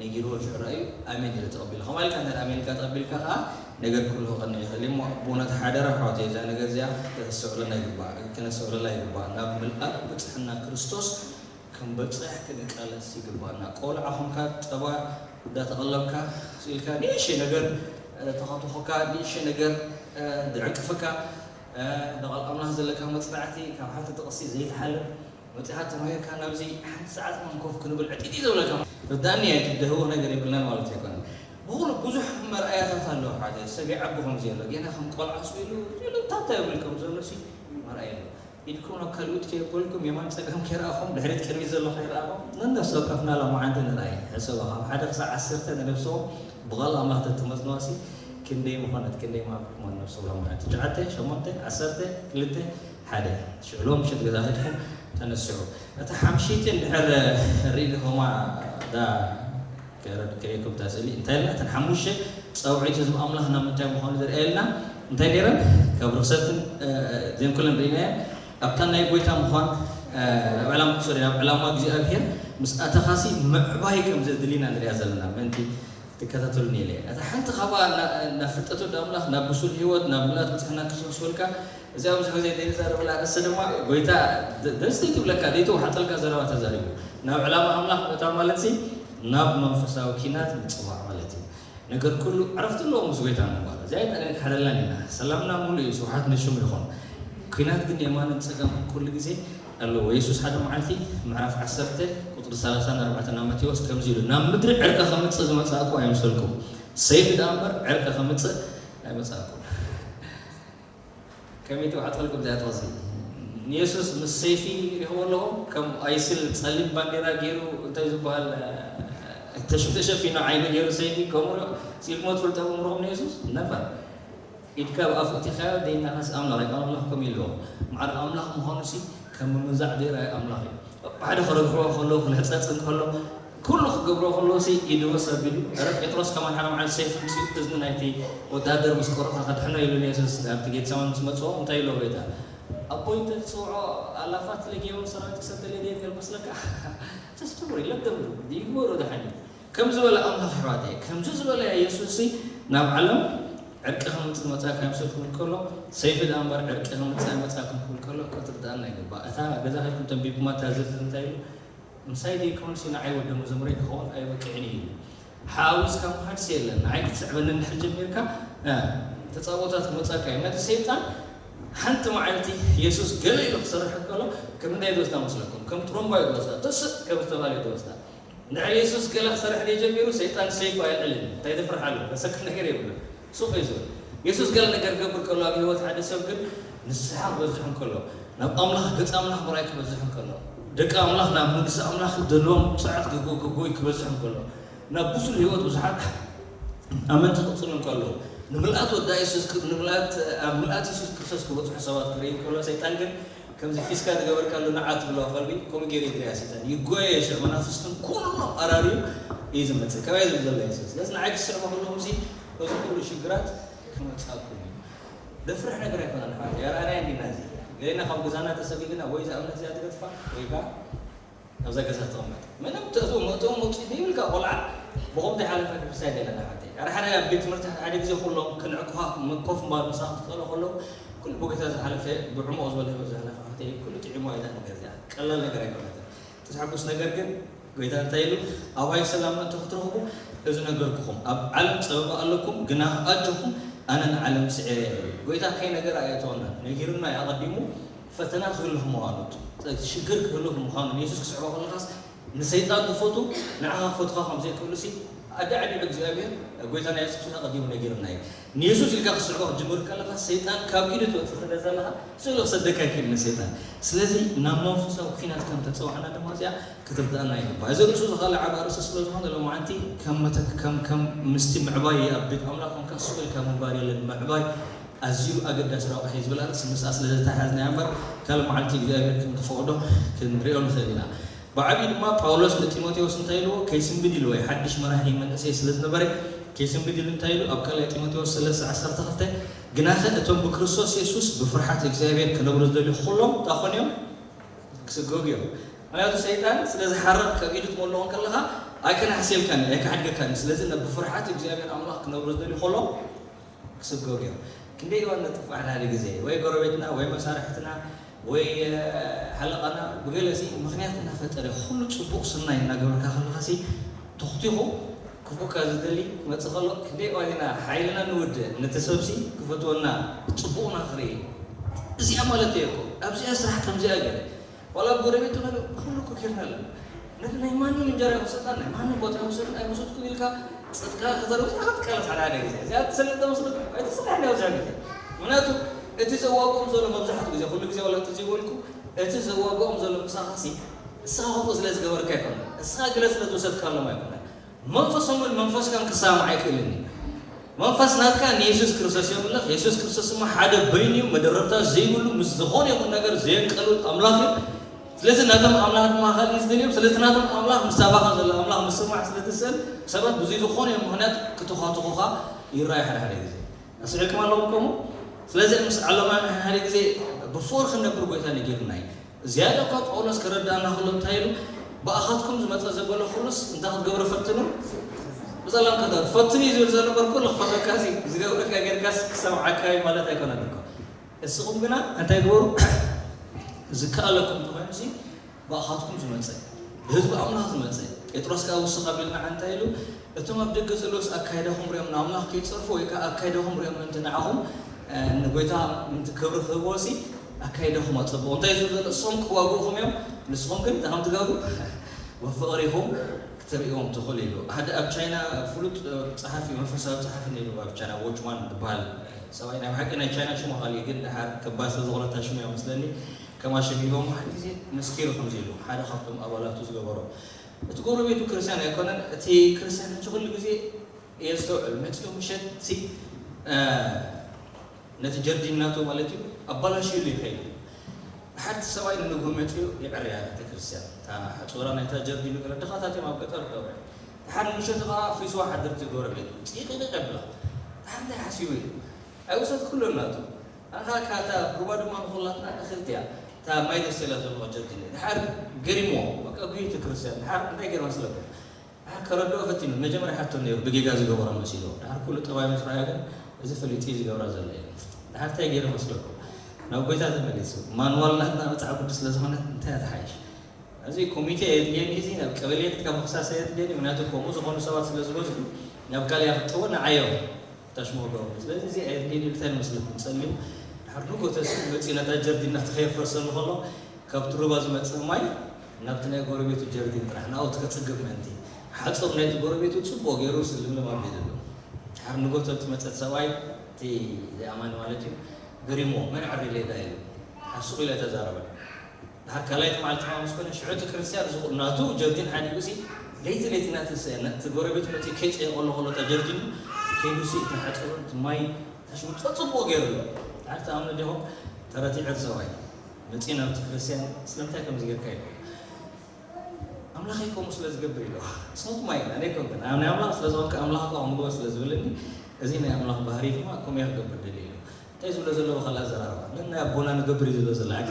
ነጊርዎ ሽዑ ራእዩ ኣሜን ኢሉ ተቐቢሉ ከምኣ ኢልካ እንተ ኣሜን ኢልካ ተቐቢልካ ከዓ ነገር ኩሉ ክቐንዕ ይኽእል እሞ ብእውነት ሓደራ ኣሕዋተይ እዛ ነገር እዚኣ ከተስተውዕለና ይግባእ ክነስተውዕለላ ይግባእ ናብ ምልኣት ብፅሕና ክርስቶስ ክንበፅሕ ክንቃለስ ይግባና። ቆልዓ ኾንካ ፀባ እንዳተቐለብካ ስኢልካ ንእሽተይ ነገር ተኸትኾካ ንእሽተይ ነገር ዝዕንቅፍካ ንቓል ኣምላኽ ዘለካ መፅናዕቲ ካብ ሓንቲ ጥቕሲ ዘይትሓልፍ መፂኻ ተማሂርካ ናብዚ ሓንቲ ሰዓት መንኮፍ ክንብል ዕጢጢ ዘብለካ ርዳእኒ እያ ደህቦ ነገር የብልናን ማለት ኣይኮነን። ብኹሉ ብዙሕ መርኣያታት ኣለዉ ሓደ ሰብ ይዓቢ ከምዚ ኣሎ ጌና ከም ቆልዓ ስኢሉ ስኢሉ እንታይ ይብል ከም ዘሎ ሲ መርኣያ ኣሎ። ኢድኩም ናብ ካልኦት ከየበልኩም የማን ጸጋም ከይረኣኹም ድሕሪት ቅድሚት ዘሎ ከይረኣኹም ነነፍሲ ወከፍና ሎማዓንቲ ንርኣይ። ሕሰባ ካብ ሓደ ክሳብ ዓሰርተ ንነፍስኹም ብቓል ኣምላኽ ተትመዝንዋሲ ክንደይ ምኾነት ክንደይ ምሃብኩማ ንነፍስኹም ሎማዓንቲ ትሽዓተ ሸሞንተ ዓሰርተ ክልተ ሓደ ሽዑ ሎም ምሸት ገዛ ከድኩም ተነስሑ። እታ ሓምሽይቲ እንድሕር ርኢኹማ እዛ ከረድከየኩም እታ ስእሊ እንታይ ኢልና እተን ሓሙሽተ ፃውዒት ህዝቢ ኣምላኽ ናብ ምንታይ ምዃኑ ዘርእየልና እንታይ ነይረን ካብ ርክሰትን እዚን ኩለን ርኢናየን ኣብታ ናይ ጎይታ ምዃን ናብ ዕላማ ሶሪ ናብ ዕላማ እግዚኣብሔር ምስ ኣተኻሲ ምዕባይ ከም ዘድልና ንሪኣ ዘለና ምእንቲ ትከታተሉኒ ኢለ እታ ሓንቲ ካብኣ ናብ ፍልጠት ወዲ ኣምላኽ ናብ ብሱል ህይወት ናብ ምልኣት ብፅሕና ክርስቶስ ወልካ እዚኣ ብዙሕ ግዜ ዘይዛረበላ ርእሲ ድማ ጎይታ ደስ ዘይትብለካ ዘይተዋሓጠልካ ዘረባ ተዛሪቡ ናብ ዕላማ ኣምላኽ ምእታው ማለት ሲ ናብ መንፈሳዊ ኪናት ምፅዋዕ ማለት እዩ ነገር ኩሉ ዕረፍቲ ኣለዎ ምስ ጎይታ ምንባር እዚኣ ይጠነ ክሓደላን ኢና ሰላምና ሙሉ እዩ ስብሓት ንሽሙ ይኹን ኪናት ግን የማንን ፀጋምን ኩሉ ግዜ ኣለዎ የሱስ ሓደ መዓልቲ ምዕራፍ ዓሰርተ ቁፅሪ ሰላሳ ኣርባዕተ ናብ ማቴዎስ ከምዚ ኢሉ ናብ ምድሪ ዕርቂ ከምፅእ ዝመፃእኩ ኣይምሰልኩም ሰይፍ ደኣ እምበር ዕርቂ ከምፅእ ኣይመፃእኩን ከመይ ተባዕጠልኩም እዚኣ ጥቕሲ ንየሱስ ምስ ሰይፊ ሪኽዎ ኣለኹም ከም ኣይስል ጸሊም ባንዴራ ገይሩ እንታይ ዝበሃል ተሽፊ ተሸፊኑ ዓይኑ ገይሩ ሰይፊ ከምኡ ሲልሞ ትፈልጦ ምሮም ንየሱስ ነበር ኢድካ ብኣፍ እቲኻዮ ደይናኻስ ኣምላኽ እዩ ኣምላኽ ከም ኢልዎ ማዕረ ኣምላኽ ምዃኑ ሲ ከም ምምንዛዕ ዘይረኣዩ ኣምላኽ እዩ ሓደ ክረግሕዎ ከሎ ክልሕጸጽ እንከሎ ኩሉ ክገብሮ ከሎ ሲ ኢዱ ወስ ኣቢሉ፣ ረ ጴጥሮስ ከማን ሓደ መዓልቲ ሰይፊ ምጽኡ እዝኒ ናይቲ ወተሃደር ምስ ቆረጸ ከድሕኖ ኢሉ ንየሱስ ኣብቲ ጌተሰማኒ ምስ መጽኦ እንታይ ኢሎ ጎይታ? ኣቦይ እንተ ትጽውዖ ኣላፋት ለጊዮን ሰራዊት ክሰደለይ ድየ ትብል መስለካ? ተስተምሩ ኢለ ደምሩ ይግበሩ ደሓን እዩ። ከም ዝበለ ኣምላኽ ኣሕዋተይ፣ ከምዚ ዝበለ የሱስ ሲ ናብ ዓለም ዕርቂ ከምጽእ መጻእካ ይምሰልኩም ከሎ፣ ሰይፊ ደኣ እምበር ዕርቂ ከምጽእ ኣይመጻእኩም ክብል ከሎ ክትርድኣና ይግባእ። እታ ገዛ ከድኩም ተንቢብኩማ እታ ዝርዝር እንታይ ኢሉ? ምሳይ ዘይኮንሲ ንዓይ ወዲ መዘሙረይ ክኸውን ኣይበቅዕን እዩ። ሓዊስካ ምኻድሲ የለን። ንዓይ ክትስዕበኒ እንድሕር ጀሚርካ፣ እ፣ ተጻቦታት ክመጻካ እዩ። ነቲ ሰይጣን ሓንቲ መዓልቲ የሱስ ገለ ኢሉ ክሰርሕ ከሎ፣ ከም እንታይ ትወስዳ መስለኩም? ከም ጥሩምባ እዩ ትወስዳ። ተስእ ከም ዝተባለ እዩ ትወስዳ። እንድሕር የሱስ ገለ ክሰርሕ ዘይጀሚሩ፣ ሰይጣን ሰይፉ ኣይልዕልን እዩ። እንታይ ተፍርሓሉ? ዘሰክፍ ነገር የብሉን። ሱቕ እዩ ዝብል። የሱስ ገለ ነገር ክገብር ከሎ ኣብ ህይወት ሓደ ሰብ ግን ንስሓ ክበዝሕ እንከሎ፣ ናብ ኣምላኽ፣ ገጽ ኣምላኽ ምርኣይ ክበዝሕ እንከሎ፣ ደቂ ኣምላኽ ናብ መንግስቲ ኣምላኽ ዘለዎም ጽዕት ክጎ-፣ ክጎይ ክበዝሕ እንከሎ፣ ናብ ብሱል ህይወት ብዙሓት ኣመንቲ ክቕጽሉ እንከሎ፣ ንምልኣት ወዳ የሱስ ክር-፣ ንምልኣት፣ ኣብ ምልኣት የሱስ ክርስቶስ ክበጽሑ ሰባት ክርኢ እንከሎ፣ ሰይጣን ግን ከምዚ ፊስካ ዝገበርካሉ ንዓ ትብሎ ከልቢ፣ ከምኡ ገይሩ ይድርያ ሰይጣን። ይጎየ ሽዕ መናፍስትን ኩሎም ኣራርዩ እዩ ዝመጽእ። ካበይ ዝብል ዘሎ የሱስ። ስለዚ ንዓይ ክስዕቦ ከለኹምሲ፣ እዚ ኩሉ ሽግራት ክመጻኩም እዩ። ዘፍርሕ ነገር ኣይኮነን። ሓ-፣ የርኣናይ እንዲና እዚ። ገሌና ካብ ገዛና ተሰጊግና ወይ እዛ እምነት እዚኣ ትገድፋ ወይ ከኣ ኣብዛ ገዛ ትቕመጥ። ምንም ተእትዎ መእትዎ መውጽኢ ዘይብልካ ቆልዓ ብኸምኡ ዘይሓለፈ ክርስትያን የለን ሓተይ። ሓደ ሓደ ኣብ ቤት ትምህርቲ ሓደ ሓደ ግዜ ኩሎም ክንዕቁኻ ም-፣ ኮፍ ምባል ምሳኻ ክትኽእሎ ከለዉ ኩሉ ብጎይታ ዝሓለፈ ብዕሙቕ ዝበለ ህይወት ዝሓለፈ ሓተይ ኩሉ ጥዒሞ ኣይዳ ነገር እዚኣ ቀላል ነገር ኣይኮነትን። እቲ ዘሐጉስ ነገር ግን ጎይታ እንታይ ኢሉ? ኣብይ ሰላም ምእንቲ ክትረኽቡ እዚ ነገርኩኹም። ኣብ ዓለም ጸበባ ኣለኩም፣ ግና ኣጆኹም ኣነ ንዓለም ስዒረ እየ። ጎይታ ከይ ነገር ኣየእተወና። ነጊሩና እዩ ኣቐዲሙ ፈተና ክህሉ ምዃኑ፣ ሽግር ክህሉ ምዃኑ። ንየሱስ ክስዕቦ ከለኻስ ንሰይጣን ክፈቱ፣ ንዓኻ ክፈትኻ ከም ዘይክእሉ ሲ ኣደ ዓዲዑ እግዚኣብሔር ጎይታና የሱስ ክርስቶስ ኣቐዲሙ ነጊሩና እዩ። ንየሱስ ኢልካ ክትስዕቦ ክትጅምር ከለኻ ሰይጣን ካብ ኢዱ ትወጽእ ስለ ዘለኻ ስእሉ ክሰደካ ይክእል ንሰይጣን። ስለዚ ናብ መንፈሳዊ ኲናት ከም ተጸዋዕና ድማ እዚኣ ክትርዳእና ይግባእ። እዚ ርእሱ ዝኸልዕ ዓቢ ኣርእስቲ ስለ ዝኾነ ሎማዓንቲ ከም መተክ-፣ ከም፣ ከም ምስቲ ምዕባይ ኣብ ቤት ኣምላኽ ኮንካ ስቕ ኢልካ ምንባር የለን። ምዕባይ ኣዝዩ ኣገዳሲ ረቋሒ እዩ ዝብል ኣርእስቲ ምስኣ ስለ ዘተሓዝናያ እምበር ካልእ መዓልቲ እግዚኣብሔር ከም ዝፈቕዶ ክንሪኦ ንኽእል ኢና። ብዓብዩ ድማ ጳውሎስ ንጢሞቴዎስ እንታይ ኢልዎ? ከይስንብድ ኢልዎ፣ ሓድሽ መራሒ መንእሰይ ስለ ዝነበረ ከይስንብድ ኢሉ እንታይ ኢሉ? ኣብ ካልኣይ ጢሞቴዎስ ሰለስተ ዓሰርተ ክልተ ግናኸ እቶም ብክርስቶስ የሱስ ብፍርሓት እግዚኣብሔር ክነብሩ ዝደልዩ ኩሎም እንታይ ኮኑ እዮም? ክስገጉ እዮም። ምክንያቱ ሰይጣን ስለ ዝሓርቕ ካብ ኢዱ ትመልኦ ከለኻ ኣይከናሕስየልካን እዩ፣ ኣይከሓድገካን እዩ። ስለዚ ናብ ብፍርሓት እግዚኣብሔር ኣምላኽ ክነብሩ ዝደልዩ ኩሎም ክስገጉ እዮም። ክንደይ እዋን ነጥፍእ ሓደ ሓደ ግዜ ወይ ጎረቤትና ወይ መሳርሕትና ወይ፣ እ፣ ሓለቓና ብገለሲ ምኽንያት እናፈጠረ ኩሉ ጽቡቕ ስናይ እናገበርካ ከለኻሲ ተኽቲኹ ክፉእካ ዝደሊ ክመጽእ ከሎ ክንደይ እዋን ኢና ሓይልና ንውድእ ነቲ ሰብሲ ክፈትወና ጽቡቕና ክርኢ። እዚኣ ማለት እየ እኮ። ኣብዚኣ ስራሕ ከምዚኣ ገለ ዋላ ኣብ ጎረቤት ትኾነ ኩሉ እኮ ኬርና ኣለና። ነቲ ናይ ማንም እንጀራ ይወሰድና፣ ናይ ማንም ቦታ ይወሰድና፣ ኣይወሰድኩን ኢልካ ጽድቅካ ከተርብስ ኢኻ ትቃለስ ሓደ ሓደ ግዜ። እዚኣ ትሰልጥ ዶ መስለኩም? ኣይትስራሕን እያ ብዙሕ ግዜ። ምኽንያቱ እቲ ዘዋግኦም ዘሎ መብዛሕትኡ ግዜ፣ ኩሉ ግዜ ዋላ እንተዘይበልኩ፣ እቲ ዘዋግኦም ዘሎ ምሳኻሲ፣ እስኻ ከምኡ ስለ ዝገበርካ ኣይኮነን። እስኻ ግለ ስለ ዝወሰድካሎም ኣይኮነን። መንፈሶምን መንፈስካን ክሰማማዕ ኣይክእልን እዩ። መንፈስ ናትካ ንየሱስ ክርስቶስ የምልኽ። የሱስ ክርስቶስ ድማ ሓደ በይኑ እዩ፣ መደረብታ ዘይብሉ፣ ምስ ዝኾነ ይኹን ነገር ዘየንቀልብል ኣምላኽ እዩ። ስለዚ ናቶም ኣምላኽ ድማ ካልእ እዩ ዝደልዮም። ስለዚ ናቶም ኣምላኽ ምስ ኣባኻ ዘሎ ኣምላኽ ምስማዕ ስለ ትስእል፣ ሰባት ብዘይ ዝኾነ ምኽንያት ክተዃትኹኻ ይረኣዩ ሓደ ሓደ ግዜ። ኣስዒልኩም ኣለኹም ከምኡ? ስለዚ ምስ ዓለማውያን ሓደ ግዜ ብፍቕሪ ክንነብር ጎይታ ነጊሩና እዩ። ዝያዳ እኳ ጳውሎስ ከረድኣና ከሎ እንታይ ኢሉ? ብኣኻትኩም ዝመጸ ዘበለ ኩሉስ እንታይ ክትገብሩ ፈትኑ? ብጸላም ክትነብሩ ፈትኑ እዩ ዝብል ዘሎ እምበር ኩሉ ክፈትወካ ሲ ዝገብረካ ጌርካስ ክሰምዓካ እዩ ማለት ኣይኮነን እኮ። እስኹም ግና እንታይ ግበሩ? ዝከኣለኩም እንተኾይኑ ሲ ብኣኻትኩም ዝመጸ፣ ብህዝቢ ኣምላኽ ዝመጸ። ጴጥሮስ ከኣ ውስኽ ኣቢሉ ንዓ እንታይ ኢሉ? እቶም ኣብ ደገ ዘለዉስ ኣካይዳኹም ሪኦም ንኣምላኽ ከይጸርፉ ወይ ከኣ ኣካይዳኹም ሪኦም ምእንቲ ንዓኹም፣ እ፣ ንጎይታ ምእንቲ ክብሪ ክህብዎ ሲ ኣካይዳኹም ኣጸብቑ። እንታይ ዝብል ዘሎ? እሶም ክዋግኡኹም እዮም፣ ንስኹም ግን እንታይ ከም ትገብሩ? ብፍቕሪ ኢኹም ክትርእይዎም ትኽእሉ ኢሉ። ሓደ ኣብ ቻይና ፍሉጥ፣ እ፣ ጸሓፊ፣ መንፈሳዊ ጸሓፊ ነይሩ ኣብ ቻይና፣ ዎችማን ዝበሃል ሰብኣይ። ናይ ብሓቂ ናይ ቻይና ሽሙ ካልእ እዩ፣ ግን ደሓር ከባድ ስለ ዝኾነ እታ ሽሙ እያ መስለኒ። ከም ኣሸጊቦም ሓደ ግዜ መስኪሩ ከምዚ ኢሉ፣ ሓደ ካብቶም ኣባላቱ ዝገበሮ። እቲ ጎረቤቱ ክርስትያን ኣይኮነን። እቲ ክርስትያን ሕጂ ኩሉ ግዜ የስተውዕል። መጺኡ ምሸት ሲ፣ እ፣ ነቲ ጀርዲን ናቱ ማለት እዩ፣ ኣባላሽዩሉ ይኸይድ። ሓንቲ ሰብኣይ ንንግሆ መጺኡ ይዕርያ ቤተክርስትያን። እታ ሓጹራ ናይታ ጀርዲን ገለ ድኻታት እዮም ኣብ ገጠር ደውዒ። ድሓር ምሸት ኸዓ ኣፍሪስዋ ሓድርቲ ጎረቤት። ጺቕቕቕ ኣብላ። ድሓር እንታይ ሓሲቡ እዩ? ኣይውሰድ ኩሉ ናቱ። ኣኻ ካታ ሩባ ድማ ንኹላትና ክኽልት እያ። እታ ማይ ደሰላ ዘለዋ ጀርዲን። ድሓር ገሪሞ። በቃ ጉይቲ ክርስትያን። ድሓር እንታይ ገይሩ መስለኩም? ድሓር ከረድኦ ፈቲኑ። መጀመርያ ሓቶ ነይሩ ብጌጋ ዝገበሮ መሲሉ። ድሓር ኩሉ ጠባይ ምስ ረኣዮ ግን እዚ ፈሊጡ እዩ ዝገብራ ዘሎ እዩ። ድሓር እንታይ ገይሩ መስለኩም? ናብ ጎይታ ተመሊሱ። ማንዋል ናትና መጽሓፍ ቅዱስ ስለ ዝኾነ እንታይ ትሓይሽ? እዚ ኮሚቴ የድልየኒ፣ እዚ ናብ ቀበሌ ክትካ ምኽሳስ የድልየኒ፣ ምክንያቱ ከምኡ ዝኾኑ ሰባት ስለ ዝበዝሑ ናብ ካልእ ክጥዎ ንዓዮም ተሽሞ ገብሩ። ስለዚ እዚ ኣየድልየኒ ኢሉ እንታይ ንመስለኩም ጸልዩ ድሓር ንጎ ተስኡ መጺኡ ነታ ጀርዲን ናቱ ከየፍረሰሉ ከሎ ካብቲ ሩባ ዝመጽእ ማይ ናብቲ ናይ ጎረቤቱ ጀርዲን ጥራሕ ናብኡ ከጽግብ ምእንቲ ሓጹር ናይቲ ጎረቤቱ ጽቡቕ ገይሩ ስልምልም ኣቢሉሉ። ድሓር ንጎ ተቲ መጸት ሰብኣይ እቲ ዘይኣማኒ ማለት እዩ ገሪሞ መን ዓሪለ ኢዳ ኢሉ ሓር ሱቕ ኢለ ተዛረበ። ድሓር ካልኣይቲ መዓልቲ ከኣ ምስ ኮነ ሽዑ እቲ ክርስትያን ዝኹ ናቱ ጀርዲን ሓዲጉ ሲ ለይቲ ለይቲ ናቲ ሰ ነቲ ጎረቤት መጺኡ ከይጸየቐሉ ከሎ እታ ጀርዲኑ ከይዱ ሲ እቲ ሓጹሩ እቲ ማይ ተሽሙ ጸጽብቑ ገይሩ ኣሎ። ድሓር ትኣምኑ ዲኹም? ተረቲዐ ሰብኣይ መጺኡ ናብቲ ክርስትያን ስለምንታይ ከምዚ ጌርካ ኢሉ ኣምላኸይ ከምኡ ስለ ዝገብር ኢሉ። ስኖት ማይ ኣነ ኣይኮንኩን ኣብ ናይ ኣምላኽ ስለ ዝኾንኩ ኣምላኽ እኮ ከምኡ ግበር ስለ ዝብለኒ እዚ ናይ ኣምላኽ ባህሪ ድማ ከምኡ እያ ክገብር ደልየ ኢሉ። እንታይ ዝብሎ ዘሎ ብኻልእ ኣዘራርባ ነናይ ኣቦና ንገብር እዩ ዝብሎ ዘሎ ዓቂ።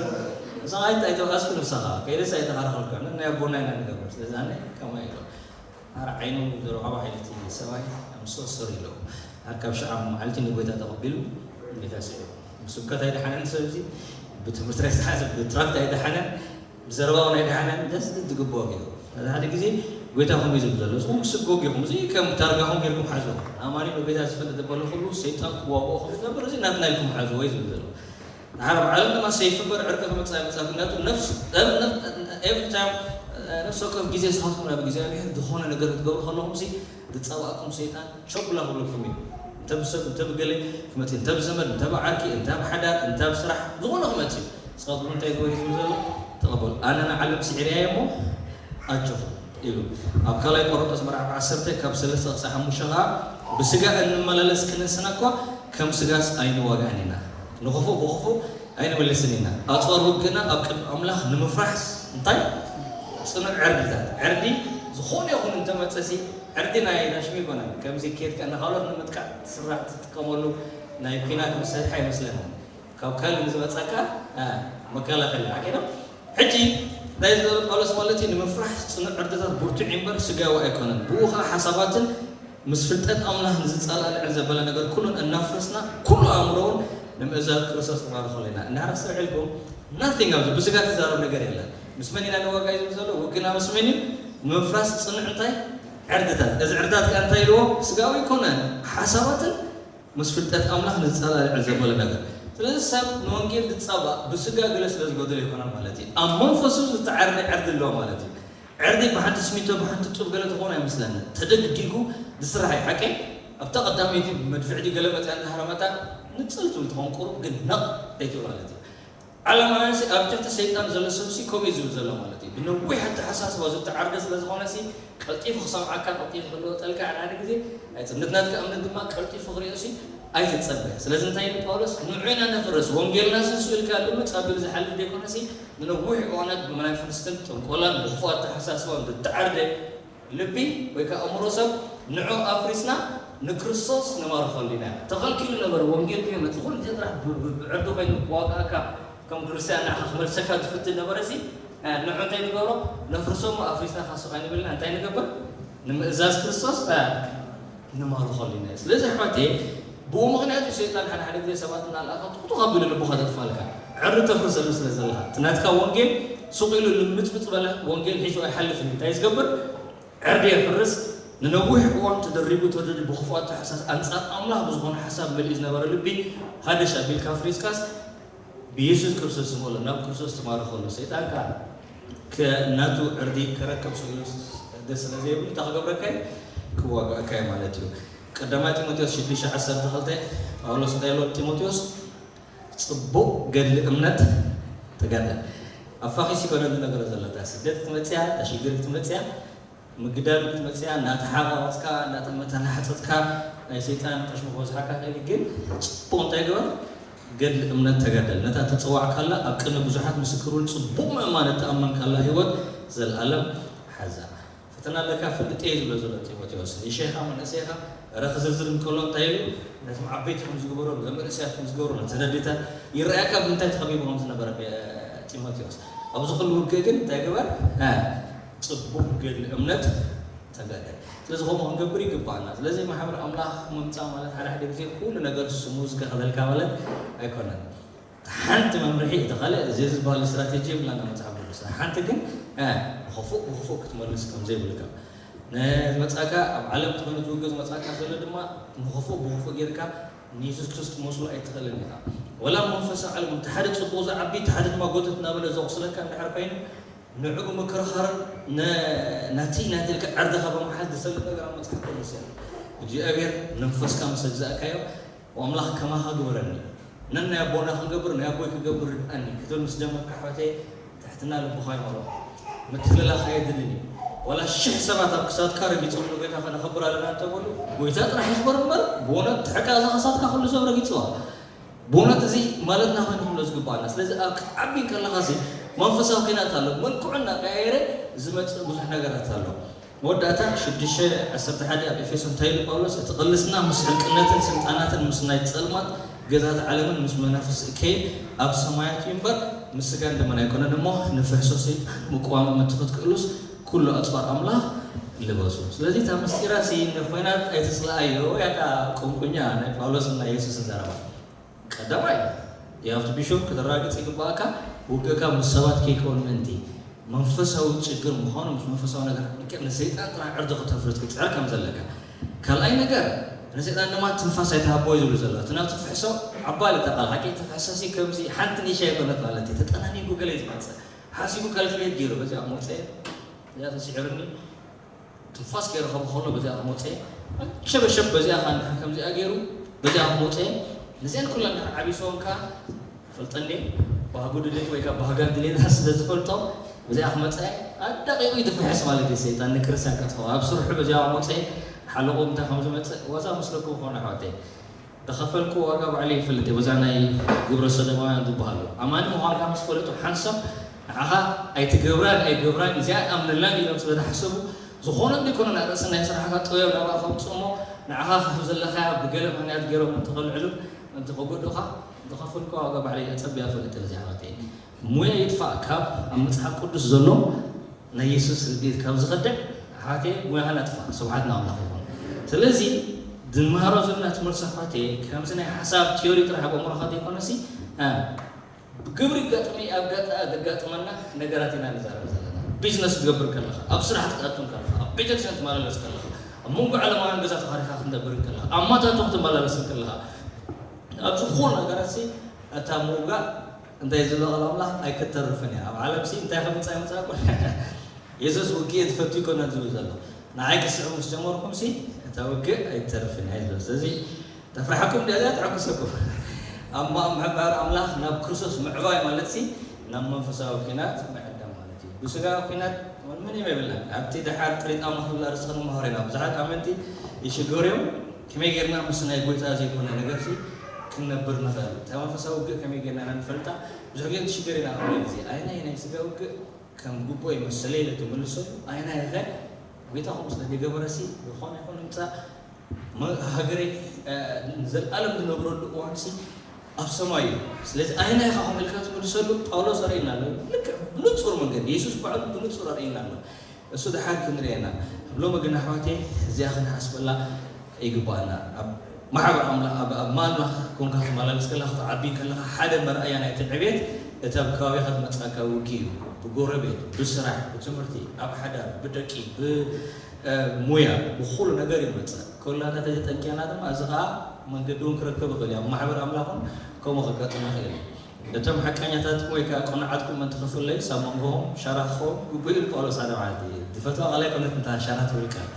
ንስኻ ኣይተ ኣይተባኣስኩ ንስኻ ከይደስ ኣይተኻረኸልካ ነናይ ኣቦና ኢና ንገብር ስለዚ ኣነ ከምኡ ኢሉ። ኣረ ዓይኑ ዝረኸቦ ዓይነት ሰብኣይ ኣምሶ ሶሪ ኢሉ። ኣካብ ሸዓ መዓልቲ ንጎይታ ተቐቢሉ ጎይታ ስዒቡ። ብስብከት ኣይደሓነን ሰብ እዚ ብትምህርቲ ኣይተሓዘ ብትራክት ኣይደሓነን ብዘረባ እውን ኣይደሓነን ደስ ዝግብኦ ገይሩ። ነዚ ሓደ ግዜ ጎይታ ከምኡ እዩ ዝብል ዘሎ። ንስኹም ክስጎግ ኢኹም። እዚ ከም ታርጋኹም ጌርኩም ሓዝዎ። ኣማኒ ብጎይታ ዝፈልጥ ዝበሎ ኩሉ ሰይጣን ክዋግኦ ከም ዝነብር እዚ ናትና ኢልኩም ሓዝዎ እዩ ዝብል ዘሎ። ድሓር ኣብ ዓለም ድማ ሰይፊ እምበር ዕርቂ ክመጽእ ኣይመጽኣኩን። ምክንያቱ ነፍስ ነብ ነብ every time ነፍሲ ወከፍ ግዜ ንስኻትኩም ናብ እግዚኣብሔር ዝኾነ ነገር ክትገብሩ ከለኹም ሲ ዝጻባእኩም ሰይጣን ቸኩላ ክብለኩም እዩ። እንተ ብሰብ እንተ ብገለ ክመጽእ እንተ ብዘመድ እንተ ብዓርኪ እንተ ብሓዳር እንተ ብስራሕ ዝኾነ ክመጽእ እዩ። ንስኻትኩም እንታይ ግበሩ እዩ ዝብል ዘሎ? ተቐበሉ። ኣነ ንዓለም ስዒረያ እሞ ኣጆኹም ኢሉ ኣብ ካልኣይ ቆሮንቶስ ምዕራፍ ዓሰርተ ካብ ሰለስተ ክሳብ ሓሙሽተ ኸዓ ብስጋ እንመላለስ ክንስና እኳ ከም ስጋስ ኣይንዋጋእን ኢና። ንኽፉእ ብኽፉእ ኣይንምልስን ኢና። ኣጽዋር ውግእና ኣብ ቅድሚ ኣምላኽ ንምፍራሕ እንታይ ጽኑዕ ዕርድታት። ዕርዲ ዝኾነ ይኹን እንተመጸሲ ዕርዲ ናይ ዳሽሚ ይኮነን። ከምዚ ኬድካ ንኻልኦት ንምጥቃዕ ትስራሕ ትጥቀመሉ ናይ ኲናት መሳርሒ ኣይመስለንን። ካብ ካልእ ንዝመጻካ መከላኸሊ ሓቂ ዶ? ሕጂ እንታይ ዝበለ ጳውሎስ ማለት እዩ ንምፍራሕ ጽኑዕ ዕርድታት ብርቱዕ እምበር ስጋዊ ኣይኮነን ብኡ ከዓ ሓሳባትን ምስ ፍልጠት ኣምላኽ ንዝጸላልዕል ዘበለ ነገር ኩሉን እናፍረስና ኩሉ ኣእምሮውን ንምእዛዝ ክርስቶስ ንባርኸሉ ኢና። እንዳሓር ኣስተውዒልኩም ናቲንግ ኣብዚ ብስጋ ትዛረብ ነገር የለን። ምስ መን ኢና ንዋጋ እዩ ዝብል ዘሎ ውግና ምስ መን እዩ? ንምፍራስ ጽኑዕ እንታይ ዕርድታት እዚ ዕርድታት ከ እንታይ ኢልዎ ስጋዊ ኣይኮነን ሓሳባትን ምስ ፍልጠት ኣምላኽ ንዝጸላልዕል ዘበለ ነገር። ስለዚ ሰብ ንወንጌል ዝጻባእ ብስጋ ገለ ስለ ዝጎደሎ ኣይኮነን ማለት እዩ። ኣብ መንፈሱ ዝተዓርነ ዕርዲ ኣለዎ ማለት እዩ። ዕርዲ ብሓንቲ ስሚንቶ ብሓንቲ ጡብ ገለ ትኾን ኣይመስለኒ። ተደግዲጉ ዝስራሕ እዩ ሓቀይ ኣብታ ቀዳመይቲ ብመድፍዕ ገለ መፅያ እንዳሃረመታ ንፅል ትብል ትኾን ቁሩብ ግን ነቕ ኣይትብል ማለት እዩ። ዓለማውያን ሲ ኣብ ትሕቲ ሰይጣን ዘሎ ሰብ ሲ ከምኡ እዩ ዝብል ዘሎ ማለት እዩ። ብነዊሕ ኣተሓሳስባ ዝተዓርገ ስለ ዝኾነ ሲ ቀልጢፉ ክሰምዓካ ቀልጢፉ ክልወጠልካ ሓደ ሓደ ግዜ ኣይፅንት ናትካ እምነት ድማ ቀልጢፉ ክሪኦ ሲ ኣይትፀበ። ስለዚ እንታይ ኢሉ ጳውሎስ ንዑ ኢና ነፍርስ ወንጌልና ሲ ስኡ ኢልካ ልምፅ ኣቢሉ ዝሓልፍ ዘይኮነ ሲ ንነዊሕ እዋናት ብመናፍስትን ጥንቆላን ብክፉ ኣተሓሳስባን ዝተዓርገ ልቢ ወይ ከዓ ኣእምሮ ሰብ ንዑ ኣፍሪስና ንክርስቶስ ንማርኸሉ ኢና። ተኸልኪሉ ነበረ ወንጌል ከይመፅእ ኩሉ ግዜ ጥራሕ ብ- ብ- ብዕርዲ ኮይኑ ክዋግኣካ ከም ክርስትያን ንዓኻ ክመልሰካ ዝፍትን ነበረ ሲ ንዑ እንታይ ንገብሮ ነፍርሶ እሞ ኣፍሪስና ካስቕ ኣይንብልና እንታይ ንገብር ንምእዛዝ ክርስቶስ ንማርኸሉ ኢና። ስለዚ ኣሕዋተይ ብኡ ምኽንያት እዩ ሰይጣን ሓደ ሓደ ግዜ ሰባት እናልኣኻ ትኩቱኽ ኣቢሉ ልብኻ ዘጥፋልካ ዕርዲ ተፍርሰሉ ስለ ዘለኻ እቲ ናትካ ወንጌል ሱቕ ኢሉ ልምፅምፅ በለ ወንጌል ሒዙ ኣይሓልፍን እዩ እንታይ ዝገብር ዕርዲ የፍርስ ንነዊሕ እዋን ተደሪቡ ተደሪቡ ብኽፉእ ኣተሓሳስ ኣንጻር ኣምላኽ ብዝኾነ ሓሳብ መሊኡ ዝነበረ ልቢ ሃደሽ ኣቢልካ ኣፍሪስካስ ብየሱስ ክርስቶስ ዝመሎ ናብ ክርስቶስ ትማርኸሉ ሰይጣን ከኣ ናቱ ዕርዲ ከረከብ ስኢሉ ደስ ስለ ዘይብሉ እንታይ ክገብረካ እዩ ክዋግኣካ እዩ ማለት እዩ ቀዳማይ ጢሞቴዎስ ሽዱሽተ ዓሰርተ ክልተ ጳውሎስ እንታይ ኢሎ ጢሞቴዎስ ጽቡቕ ገድሊ እምነት ተጋደል ኣፋኺስ ይኮነ ዝነገሮ ዘሎ እታ ስደት ክትመጽያ እታ ሽግር ክትመጽያ ምግዳል ክትመጽያ እናተሓቃወጽካ እናተመተናሕጸጽካ ናይ ሰይጣን ቀሽሙ ክበዝሓካ ክእል ግን ጽቡቕ እንታይ ግበር ገድሊ እምነት ተጋደል። ነታ ተጸዋዕካላ ኣብ ቅድሚ ብዙሓት ምስክር እውን ጽቡቕ ምእማን እተኣመንካላ ህይወት ዘለኣለም ሓዛ። ፈተና ኣለካ፣ ፍልጥ እየ ዝብሎ ዘሎ ጢሞቴዎስ። ይሸኻ መንእሰይኻ፣ ረ ክዝርዝር እንከሎ እንታይ ኢሉ? ነቶም ዓበይቲ ከም ዝግበሮ፣ ነቶም መንእሰያት ከም ዝገበሮ፣ ነተን ኣዴታት ይረኣየካ ብምንታይ ተኸቢቡ ከም ዝነበረ ጢሞቴዎስ። ኣብዚ ኩሉ ውግእ ግን እንታይ ግበር? እ፣ ጽቡቕ ገድሊ እምነት ተጋደል። ስለዚ ከምኡ ክንገብር ይግባኣና። ስለዚ ማሕበር ኣምላኽ ምምጻእ ማለት ሓደ ሓደ ግዜ ኩሉ ነገር ስሙዝ ክኸለልካ ማለት ኣይኮነን። ሓንቲ መምርሒ፣ እቲ ካልእ እዚ ዝበሃል ስትራቴጂ የብላና መጽሓፍ ቅዱስ። ሓንቲ ግን፣ እ፣ ብኽፉእ ብኽፉእ ክትመልስ ከም ዘይብልካ። ንመጻካ ኣብ ዓለም ትኾነ ትውግእ ዝመጻካ ዘሎ ድማ ንኽፉእ ብኽፉእ ጌርካ ንየሱስ ክርስቶስ ክትመስሎ ኣይትኽእልን ኢኻ። ወላ መንፈሳዊ ዓለም እቲ ሓደ ጽቡቕ ዝዓቢ፣ እቲ ሓደ ድማ ጎተት እናበለ ዘቑስለካ እንድሕር ኮይኑ፣ ንዕኡ ብምክርኻርን ነ-፣ ናቲ ናቲ ኢልካ ዕርድኻ ብምሓዝ ዝሰልጥ ነገር ኣብ መጽሓፍ ቅዱስ የለን። እግዚኣብሔር መንፈስካ ምስ ኣግዛእካዮ፣ "ኣምላኽ ከማኻ ግበረኒ፣ ነናይ ኣቦና ክንገብር፣ ናይ ኣቦይ ክገብር ርድኣኒ" ክትብል ምስ ጀመርካ፣ ኣሕዋተይ፣ ትሕትና ልብኻ ይመልኦ። ምትልላኽ ኣየድልን እዩ። ዋላ ሽሕ ሰባት ኣብ ክሳድካ ረጊጾም ንጎይታ ከነኸብር ኣለና እንተበሉ፣ ጎይታ ጥራሕ ይኽበር እምበር፣ ብእውነት ትሕቃ እዛ ክሳድካ ኩሉ ሰብ ረጊጽዋ። ብእውነት እዚ ማለትና ኮይኑ ክንብሎ ዝግባኣና። ስለዚ ኣብ ክትዓቢ ከለኻ ሲ መንፈሳዊ ኲናት ኣሎ። መልክዑ እናቀያየረ ዝመጽእ ብዙሕ ነገራት ኣሎ። መወዳእታ ሽዱሽተ ዓሰርተ ሓደ ኣብ ኤፌሶን እንታይ ኢሉ ጳውሎስ? "እቲ ቅልስና ምስ ሕልቅነትን ስልጣናትን ምስ ናይ ጸልማት ገዛት ዓለምን ምስ መናፍስቲ እከይን ኣብ ሰማያት እዩ እምበር ምስ ስጋን ደምን ኣይኮነን እሞ ንፍሕሶ ሰይጣን ምቅዋሞም እንትኽትክእሉስ ኩሉ ኣጽዋር ኣምላኽ ልበሱ።" ስለዚ እታ ምስጢራ ሲ ንኾይናት ኣይትጽልኣዮ፣ ያታ ቁንቁኛ ናይ ጳውሎስን ናይ የሱስን ዘረባ። ቀዳማይ፣ you have to be sure ከተረጋግጽ ይግባኣካ፣ ውግእካ ምስ ሰባት ከይከውን ምእንቲ። መንፈሳዊ ችግር ምዃኑ ምስ መንፈሳዊ ነገር ልክዕ ንሰይጣን ጥራሕ ዕርዲ ከተፍርጥ ክትጽዕር ከም ዘለካ። ካልኣይ ነገር፣ ንሰይጣን ድማ ትንፋስ ኣይትሃቦ እዩ ዝብሉ ዘሎ። እቲ ናብቲ ፍሕሶ ዓባል እታ ቃል ሓቂ፣ እቲ ፍሕሶ ሲ ከምዚ ሓንቲ ንእሽቶ ኣይኮነት ማለት እዩ። ተጠናኒጉ ገለ እዩ ዝመጽእ። ሓሲቡ ካልኩሌት ገይሩ፣ በዚኣ መውጽኤ፣ እዚኣ ተስዒሩኒ፣ ትንፋስ ከይረኸቡ ከሎ በዚኣ ክመውፅኤ፣ ሸበሸብ በዚኣ ኸዓ እንድሕር ከምዚኣ ገይሩ በዚኣ ክመውፅኤ፣ ነዚአን ኩለን እንድሕር ዓቢሶም ከዓ ፈልጠኒ፣ ባህጉ ድሌት ወይ ከዓ ባህጋን ድሌት ስለ ዝፈልጦ በዚኣ ክመፅአ ኣዳቂቑ እዩ ዝፍሕስ ማለት እዩ። ሰይጣን ንክርስትያን ከጥፍኦ ኣብ ስርሑ በዚኣ ክመፅአ ሓለቑ እንታይ ከም ዝመፅእ ዋዛ መስለኩም ክኾነ ኣሕዋተይ። ዝኸፈልኩ ዋጋ ባዕለይ ይፈልጥ እየ። በዛ ናይ ግብረ ሰዶማውያን ዝበሃሉ ኣማኒ ምዃንካ ምስ ፈለጡ ሓንሳብ ንዓኻ ኣይትገብራን ኣይገብራን እዚኣ ኣምንላን ኢሎም ስለ ዝሓሰቡ ዝኾነ ዘይኮነ ናይ ርእሲ ናይ ስራሕካ ጥበብ ናብኣ ከምፅኡ እሞ ንዓኻ ካብ ዘለኻያ ብገለ ምኽንያት ገይሮም እንተኸልዕሉ እንተኸጎድኡኻ ዝኸፈልኩ ዋጋ ባዕለይ ኣፀቢያ ፈልጥ እየ። እዚኣ ሓወተይ ሙያ ይጥፋእ ካብ ኣብ መፅሓፍ ቅዱስ ዘሎ ናይ የሱስ ርድኢት ካብ ዝኸድዕ ሓቴ ሙያኻ ናጥፋ። ስብሓት ንኣምላኽ ይኹን። ስለዚ ድንመሃሮ ዘለና ትምህርቲ ኣሕዋተይ ከምዚ ናይ ሓሳብ ቲዮሪ ጥራሕ ኣብ ኣእምሮኻ ዘይኮነሲ እ፣ ብግብሪ ኣጋጥሚ ኣብ ጋጣ ዘጋጥመና ነገራት ኢና ንዛረብ ዘለና። ቢዝነስ ትገብር ከለኻ፣ ኣብ ስራሕ ክትኣቱን ከለኻ፣ ኣብ ቤተክርስትያን ትመላለስ ከለኻ፣ ኣብ መንጎ ዓለማውያን ገዛ ተኻሪኻ ክትነብርን ከለኻ፣ ኣብ ማታቶ ክትመላለስን ከለኻ፣ ኣብ ዝኾነ ነገራት ሲ እታ ምውጋእ እንታይ ዝብሎ ቃል ኣምላኽ ኣይክተርፍን እያ። ኣብ ዓለም ሲ እንታይ ከምጻ ይምጻ እኮ የሱስ ውግእ እየ ዝፈቱ ይኮነን ዝብል ዘሎ። ንዓይ ክስዕቡ ምስ ጀመርኩም ሲ እታ ውግእ ኣይትተርፍን እያ ይብል። ስለዚ ተፍርሓኩም ድያ እዚኣ ተሐጉሰኩም? ኣብ ማ-፣ ምሕባር ኣምላኽ ናብ ክርስቶስ ምዕባይ ማለት ሲ ናብ መንፈሳዊ ኲናት ምዕዳም ማለት እዩ። ብስጋዊ ኲናት ምን የብልናን። ኣብቲ ደሓር ጥሪት ኣምላኽ ዝብል ኣርእስቲ ክንመሃር ኢና። ብዙሓት ኣመንቲ ይሽገሩ እዮም። ከመይ ጌርና ምስ ናይ ጎይታ ዘይኮነ ነገር ሲ ክንነብር ንኽእል? እታ መንፈሳዊ ውግእ ከመይ ጌርና ኢና ንፈልጣ? ብዙሕ ግዜ ንሽገር ኢና። ኣብ ሓደ ግዜ ኣይናይ ናይ ስጋ ውግእ ከም ግቡእ መሰለይ ኢለ ትምልሰሉ ኣይናይ ኸ ጎይታ ከምኡ ስለ ዝገበረ ሲ ዝኾነ ይኹን ምጻእ መ-፣ ሃገረይ፣ እ፣ ንዘለኣለም ዝነብረሉ እዋን ሲ ኣብ ሰማይ እዩ። ስለዚ ኣይናይ ኸ ኢኻ ኢልካ ትምልሰሉ ጳውሎስ ኣርእየና ኣሎ። ልክዕ ብንጹር መንገዲ የሱስ ባዕሉ ብንጹር ኣርእየና ኣሎ። እሱ ደሓር ክንርእየና። ሎሚ ግን ኣሕዋተይ እዚኣ ክንሓስበላ ይግባኣና። ኣብ ማሕበር ኣምላ-፣ ኣብ፣ ኣብ ማልማኽ ኮንካ ትመላለስ ከለኻ፣ ክትዓቢ ከለኻ፣ ሓደ መርኣያ ናይቲ ዕቤት እቲ ኣብ ከባቢኻ ዝመጽኣካ ውግእ እዩ። ብጎረቤት፣ ብስራሕ፣ ብትምህርቲ፣ ኣብ ሓዳር፣ ብደቂ፣ ብ-፣ እ፣ ሙያ፣ ብኹሉ ነገር ይመጽእ። ኮላታ ተዘይጠንቅያና ድማ፣ እዚ ኸኣ መንገዲ እውን ክረክብ ይኽእል እዩ። ኣብ ማሕበር ኣምላኽ እውን ከምኡ ከጋጥም ይኽእል እዩ። ነቶም ሓቀኛታትኩም ወይ ከኣ ቅኑዓትኩም ምእንቲ ክፍለዩስ ኣብ መንጎኹም ሻራ ክኸውን ግቡእ እዩ ኢሉ ጳውሎስ ሓደ መዓልቲ። ዝፈትዋ ቃል ኣይኮነትን እታ ሻራ ትብል ቃል።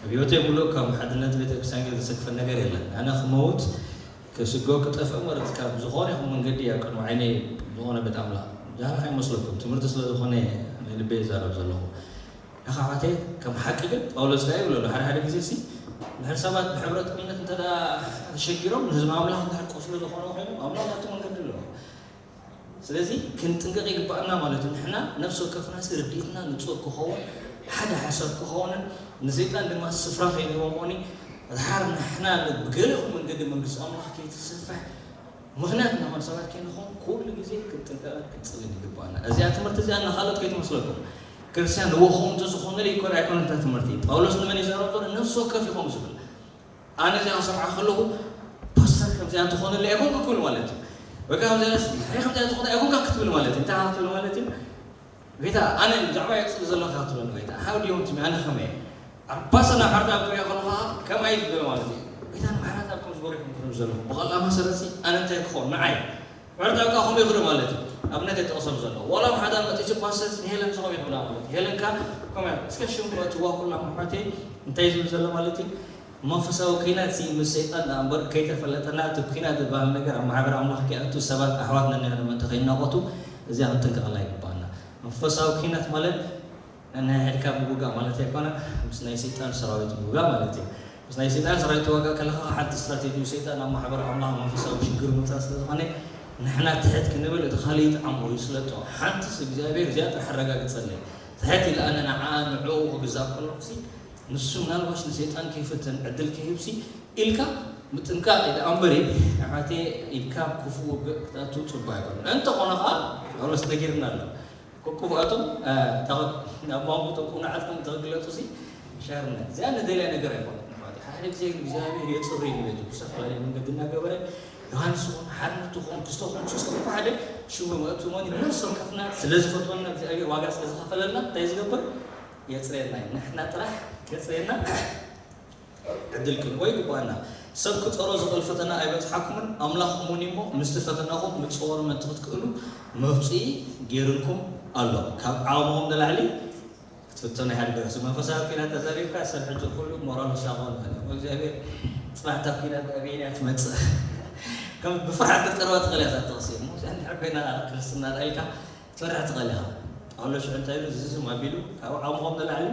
ኣብ ህይወተይ ምሉእ ካብ ሓድነት ቤተ ክርስቲያን ገይሩ ዘሰክፈኒ ነገር የለን። ኣነ ክመውት፣ ክስጎ፣ ክጠፍእ መረጽካ ብዝኾነ ይኹን መንገዲ ኣብ ቅድሚ ዓይነይ ዝኾነ ቤት ኣምላኽ። ጃህራ ከይመስለኩም፣ ትምህርቲ ስለ ዝኾነ ንልበይ ይዛረብ ዘለኹ። ኣሕዋተይ፣ ከም ሓቂ ግን ጳውሎስ ከኣ ይብሎ ኣሎ፣ ሓደ ሓደ ግዜ ሲ፣ ድሕሪ ሰባት ብሕብረት እምነት እንተ ደኣ ተሸጊሮም፣ ንህዝቢ ኣምላኽ እንድሕር ቆስ-፣ ዝኾነ ኮይኑ ኣምላኽ ናቱ መንገዲ ኣለዎ። ስለዚ ክንጥንቀቕ ይግባኣና ማለት እዩ። ንሕና ነፍሲ ወከፍና ሲ ርድኢትና ንጹር ክኸውን፣ ሓደ ሓሳብ ክኸውንን ንሰይጣን ድማ ስፍራ ከይንህቦ ምኾኒ ድሓር ንሕና ብገለ መንገዲ መንግስቲ ኣምላኽ ከይትስፍሕ ምኽንያት እናኾነ ሰባት ከይንኾን ኩሉ ግዜ ክንጥንቀቕን ክንጽልን ይግባኣና። እዚኣ ትምህርቲ እዚኣ ንኻልኦት ከይትመስለኩም። ክርስትያን ንወኾም እንተዝኾኑለይ ይኮን ኣይኮነን እታ ትምህርቲ። ጳውሎስ ንመን ይዛረብ ዘሎ? ነፍሲ ወከፍ ኢኹም ዝብል። ኣነ እዚኣ ክሰምዓ ከለኹ ፓስተር ከምዚኣ እንተኾነለይ ኣይኮንኩ ክብል ማለት እዩ። ወይ ከዓ ከምዚኣ ስ- ናይ ከምዚኣ እንተኾነ ኣይኮንካ ክትብል ማለት እዩ። እንታይ ክትብል ማለት እዩ? ጌታ ኣነ ብዛዕባ የፅል ዘለካ ክትብለኒ ጌታ how do you want me ኣነ ከመይ ኣርባ ሰና ሓርዳ ክሪኦ ከለካ ከምኣይ ዝብል ማለት እዩ። ጌታ ንምሕረት ኣብ ከም ዝበሪኹም ክብል ዘለኹ ብቐላ መሰረት ኣነ እንታይ ክኾን ንዓይ ምሕረት ኣብ ከምኡ ይኽእል ማለት እዩ። ኣብነት የጠቕሰሉ ዘሎ ዋላ ሓደ መጢሱ ፓስተር ንሄለን ዝኸም ይኽብላ ማለት እዩ። ሄለን ካ ከምያ እስከ ሽም ክመትዋ ኩላ ምሕረተይ እንታይ ዝብል ዘሎ ማለት እዩ። መንፈሳዊ ኩናት ሲ ምስ ሰይጣን ደኣ እምበር ከይተፈለጠና እቲ ኩናት ዝበሃል ነገር ኣብ ማሕበር ኣምላኽ ከይኣቱ ሰባት ኣሕዋት ነንሕድሕዶም እንተኸይናቆቱ እዚኣ ክንጥንቀቐላ ይግባኣና። መንፈሳዊ ኩናት ማለት ነንሕድሕድካ ምውጋእ ማለት ኣይኮነ፣ ምስ ናይ ሰይጣን ሰራዊት ምውጋእ ማለት እዩ። ምስ ናይ ሰይጣን ሰራዊት ትዋጋእ ከለኻ ሓንቲ ስትራቴጂ ሰይጣን ኣብ ማሕበር ኣምላኽ መንፈሳዊ ሽግር ምምፃእ ስለ ዝኾነ ንሕና ትሕት ክንብል እቲ ካልእ ይጥዓሞ ይስለጦ። ሓንትስ እግዚኣብሔር እዚኣ ጥራሕ ኣረጋግፀለይ ትሕት ኢለ ኣነ ንዓ ንዕኡ ክግዛእ ከለኹ ንሱ ምናልባሽ ንሰይጣን ከይፍትን ዕድል ከይህብሲ ኢልካ ምጥንቃቕ ኢለ ኣንበሪ ኣሕዋቴ ኢልካ ክፉእ ውግእ ክትኣቱ ጽቡቅ ኣይኮነን። እንተኾነ ኸዓ ጳውሎስ ነጊርና ኣሎ። ክፉኣቶም ናብ ማንጎ ቶም ኩናዓትኩም ተግለጹ ሲ ሻርነት እዚኣ ንደልያ ነገር ኣይኮነት። ሓደ ግዜ እግዚኣብሔር የጽሪ ንቤቱ ብዝተፈላለየ መንገዲ እናገበረ ዮሃንስ ኹን ሓርነት ኹን ክስቶ ኹን ሶስቶም ሓደ ሽሙ መእቱ ሞኒ ነፍሶም ከፍና ስለ ዝፈትወና እግዚኣብሔር ዋጋ ስለ ዝኸፈለልና እንታይ ዝገብር የጽርየና እዩ። ንሕና ጥራሕ የጽርየና ዕድል ክንቦ ይግባኣና። ሰብ ክጸሮ ዝኽእል ፈተና ኣይበጽሓኩምን፣ ኣምላኽ እሙን እዩ እሞ ምስቲ ፈተናኹም ምጽወሩ ምእንቲ ክትክእሉ መፍጽኢ ገይሩልኩም ኣሎ። ካብ ዓቕምኹም ንላዕሊ ክትፍተኑ ኣይሓድገ። እዚ መንፈሳዊ ኲናት ተዛሪብካ ሰብ ሕጂ ኩሉ ሞራሉ ሳቕ ንበል። እሞ እግዚኣብሔር ጽባሕ እታ ኲናት ኣበየን እያ ትመጽእ? ከም ብፍርሓት ክትቀርባ ትኽእል እያ እዛ ጥቕሲ። እሞ እዚኣ እንድሕር ኮይና ክርስትና ርኣይልካ ትፈርሕ ትኽእል ኢኻ። ጳውሎስ ሽዑ እንታይ ኢሉ? እዚ ዝም ኣቢሉ ካብ ዓቕምኹም ንላዕሊ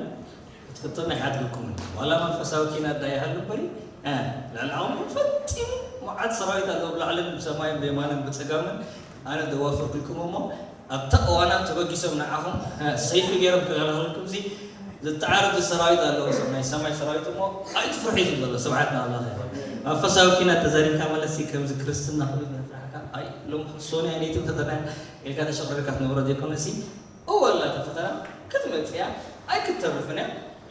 ክትፍተኑ ኣይሓድገኩምን። ዋላ መንፈሳዊ ኪናት ዳ ይሃሉ እምበሪ፣ እ፣ ልዕሊ ዓቕምኹም ፈጺሙ መዓት ሰራዊት ኣለዎ ብላዕልን ብሰማይን ብየማንን ብጸጋምን ኣነ ደዋፈርኩልኩም እሞ ኣብታ እዋና ተበጊሶም ንዓኹም፣ እ፣ ሰይፊ ገይሮም ክከላኸልኩም ሲ ዝተዓረዱ ሰራዊት ኣለዎ። ሰብ ናይ ሰማይ ሰራዊት እሞ ኣይትፍርሑ እዩ ዝብል ዘሎ። ስብሓት ንኣምላኽ ይኹን። መንፈሳዊ ኪናት ተዛሪብካ ማለት ሲ ከምዚ ክርስትና ኩሉ ዝነፍራሕካ ኣይ ሎም ሶንያ ኔቲ ተተናይ ኢልካ ተሸቕሪርካ ትነብሮ ዘይኮነሲ፣ እወ ኣላ እታ ፈተና ክትመጽእ እያ፣ ኣይክተርፍን እያ።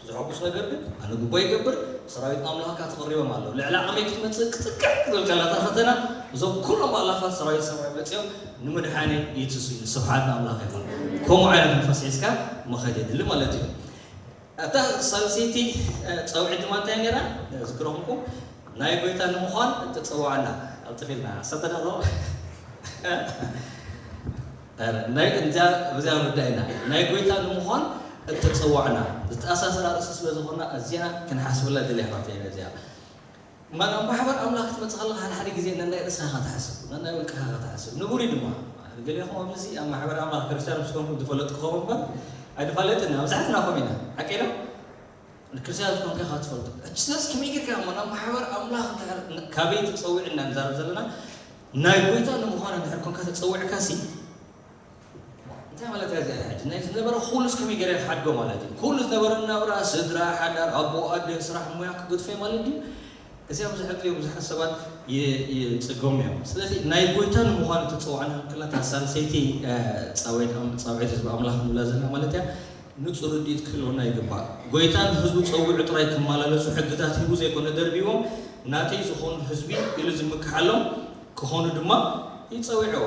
ዘሐጉስ ነገር ግን ኣነ ግቦ ይገብር፣ ሰራዊት ኣምላኽካ ተቐሪቦም ኣለዉ። ልዕሊ ዓቕመይ ክትመጽእ ክጽግዕ ክትብል ከላ እታ ፈተና፣ እዞም ኩሎም ኣእላፋት ሰራዊት ሰማይ መጺኦም ንምድሓነይ ይትስኡ። ስብሓት ንኣምላኽ ይኹን። ከምኡ ዓይነት መንፈስ ሒዝካ ምኸድ የድሊ ማለት እዩ። እታ ሳልሰይቲ፣ እ፣ ጸውዒት ድማ እንታይ ነይራ? ዝክረኹምኩም ናይ ጎይታ ንምዃን እተጸዋዕና። ቀልጥፍ ኢልና፣ ኣሳተዳሎ። ኧረ፣ ናይ፣ እንጃ፣ ብዚኣ ንርዳእ ኢና። ናይ ጎይታ ንምዃን እተጸዋዕና። ዝተኣሳሰራ ርእሲ ስለ ዝኾና፣ እዚኣ ክንሓስበላ ደልያ ሓብቲ እያ እዚኣ። እምበር ኣብ ማሕበር ኣምላኽ ክትመጽእ ከለኻ፣ ሓደ ሓደ ግዜ ነናይ ርእስኻ ኢኻ ትሓስብ፣ ነናይ ውልቅኻ ኢኻ ትሓስብ። ንቡር እዩ ድማ። ገሊኹም ኣብዚ ኣብ ማሕበር ኣምላኽ ክርስትያን ምስ ኮንኩም ትፈለጡ ክኸውን እምበር፣ ኣይንፋለጥን ኢና። መብዛሕትና ከምኡ ኢና። ሓቂ ዶ? ክርስትያን ዝኾንካ ኢኻ ትፈልጦ። ሕጂ ስለዚ ከመይ ጌርካ እሞ ናብ ማሕበር ኣምላኽ እንድሕር ን-፣ ካበይ ተጸዊዕና ንዛረብ ዘለና፣ ናይ ጎይታ ንምዃን እንድሕር ኮንካ ተጸዊዕካሲ፣ እንታይ ማለት እያ እዚኣ? ሕጂ ናይ ዝነበረ ኩሉስ ከመይ ገይረ ክሓድጎ ማለት እዩ? ኩሉ ዝነበረ ናብራ፣ ስድራ፣ ሓዳር፣ ኣቦ፣ ኣደ፣ ስራሕ፣ ሞያ ክገድፎ ማለት ድዩ? እዚኣ ብዙሕ ግዜ ብዙሓት ሰባት ይ-፣ ይጽገሙ እዮም። ስለዚ ናይ ጎይታ ንምዃን እተጸዋዕና ክላ እታ ሳልሰይቲ፣ እ፣ ጻውዒት ኣም-፣ ጻውዒት ህዝቢ ኣምላኽ ንብላ ዘለና ማለት እያ። ንጹር ርድኢት ክህልወና ይግባእ። ጎይታ ንህዝቡ ጸዊዑ ጥራይ ክመላለሱ ሕግታት ሂቡ ዘይኮነ ደርቢዎም፣ ናተይ ዝኾኑ ህዝቢ ኢሉ ዝምክሓሎም ክኾኑ ድማ ይጸዊዕዎ።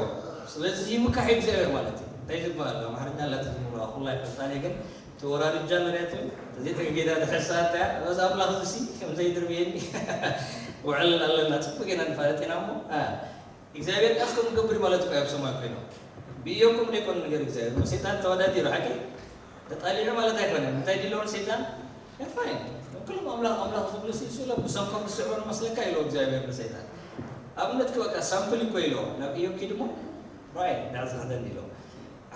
ስለዚ ይምካሕ እግዚኣብሔር ማለት እዩ። እንታይ ዝበሃል? ኣምሓርኛ ኣላ ትዝምሮ፣ ኩላ ኣይፈልጣን እየ፣ ግን ተወራርጃ መርያት እዩ። እዚ ጌታ ድሕር ሰዓት እያ። በዛ ኣምላኽ እዚሲ ከም ዘይድርብየኒ ውዕል ኣለና። ጽቡቅ ጌና ንፋለጥ ኢና እሞ፣ እ፣ እግዚኣብሔር ቃል ከም ገብር ማለት እኮ ኣብ ሰማይ ኮይኖም ብኢዮብ ከምኡ ዘይኮነ ነገር እግዚኣብሔር ምስ ሰይጣን ተወዳዲሩ ሓቂ ተጣሊዑ ማለት ኣይኮነን። እንታይ ድለውን ሰይጣን ፋይን ኩሎም ኣምላኽ ኣምላኽ ዝብሉ ሲ ስለ ብሰንኮም ዝስዕሩ መስለካ ኢሎ እግዚኣብሔር ንሰይጣን ኣብነት ክበቃ ሳምፕል እኮ ኢሎ ናብ ኢዮብ ኪድሞ ራይ ዳዕዚ ክደን ኢሎ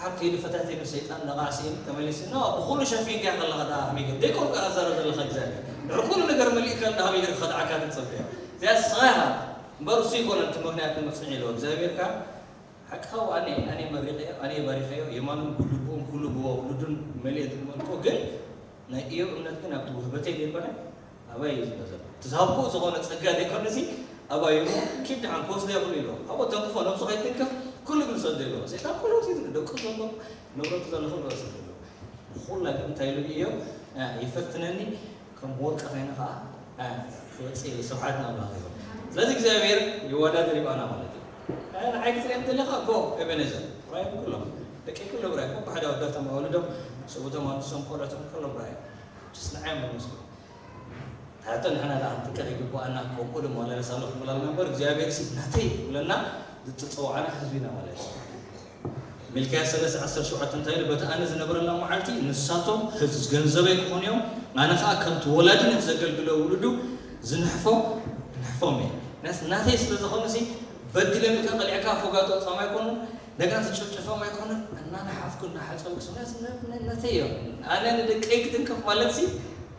ኣብ ከይዲ ፈታቴኑ ሰይጣን ነቓ ስኢኑ ተመሊሱ ኖ ብኩሉ ሸፊንካ ከለኻ ደኣ ከመይ ገይሩ ደይኮንካ ዘረብ ዘለኻ እግዚኣብሔር ድሕሪ ኩሉ ነገር መሊእካ እንዳ ከመይ ገይሩ ከድዓካ ትጸበዮ እዚኣ ስኻ ኢኻ እምበር እሱ ይኮነ እቲ ምክንያት ንመፅንዒ ኢልዎ እግዚኣብሔር ከዓ ሓቅኻ ኣነ ኣነ መሪቐዮ ኣነ ባሪኸዮ የማኑን ጉልቡኡን ኩሉ ብወ ውሉዱን መሊእ ዝመልኮ ግን ናይ እዮብ እምነት ግን ኣብቲ ውህበተይ ዘይኮነ ኣባይ እዩ ዝበዘር እቲ ዝሃብኩ ዝኾነ ፀጋ ዘይኮነ ሲ ኣባይ እሞ ኪድ ድሓን ክወስዶ ይኽእሉ ኢልዎ ኣብኡ ተንክፎ ነብሱ ከይትንክፍ ኩሉ ግን ሰዶ ኢልዎ ሰይጣን ኩሉ ወሲዱ ደቁ ዘሎ ንብረቱ ዘሎ ኩሉ ወሲዱ ብኹላ ግን እንታይ ኢሉ እዮብ ይፈትነኒ ከም ወርቂ ኸይኑ ከዓ ክወፅእ ኢሉ ስብሓት ንኣምላኽ ይኹን ስለዚ እግዚኣብሔር ይወዳደር ይባና ማለት እዩ ንዓይ ክትሪኦም ዘለኻ እኮ ኤቤኔዘር ራይ ኩሎም ደቂ ኩሎ ብራይ እኮ ብሓደ ወዳቶም ኣወልዶም ሰብኡቶም ኣንሶም ቆልዑቶም ኩሎም ብራይ ስ ንዓይ መስሉ ታቶ ንሕና ዳ ትቀር ይግባኣና ከምኡ ድማ ለረሳሎ ክብላልና እምበር እግዚኣብሔር ሲ ናተይ ብለና ዝተፀዋዓና ህዝቢና ማለት እዩ ሚልክያስ ሰለስተ ዓሰርተ ሸውዓተ እንታይ ኢሉ በቲ ኣነ ዝነብረላ መዓልቲ ንሳቶም ህዝ ገንዘበይ ክኾኑ እዮም ኣነ ከዓ ከምቲ ወላዲ ነቲ ዘገልግሎ ውሉዱ ዝንሕፎ ንሕፎም እየ ነስ ናተይ ስለ ዝኾኑ ሲ በዲሎም ኢልካ ቀሊዕካ ፎጋቶ ፃም ኣይኮኑን እንደገና ተጨፍጨፎም ኣይኮኑን እናነሓፍኩ እናሓፀብኩ ስምነት ነተይ እዮም ኣነ ንደቀይ ክትንከፍ ማለት ሲ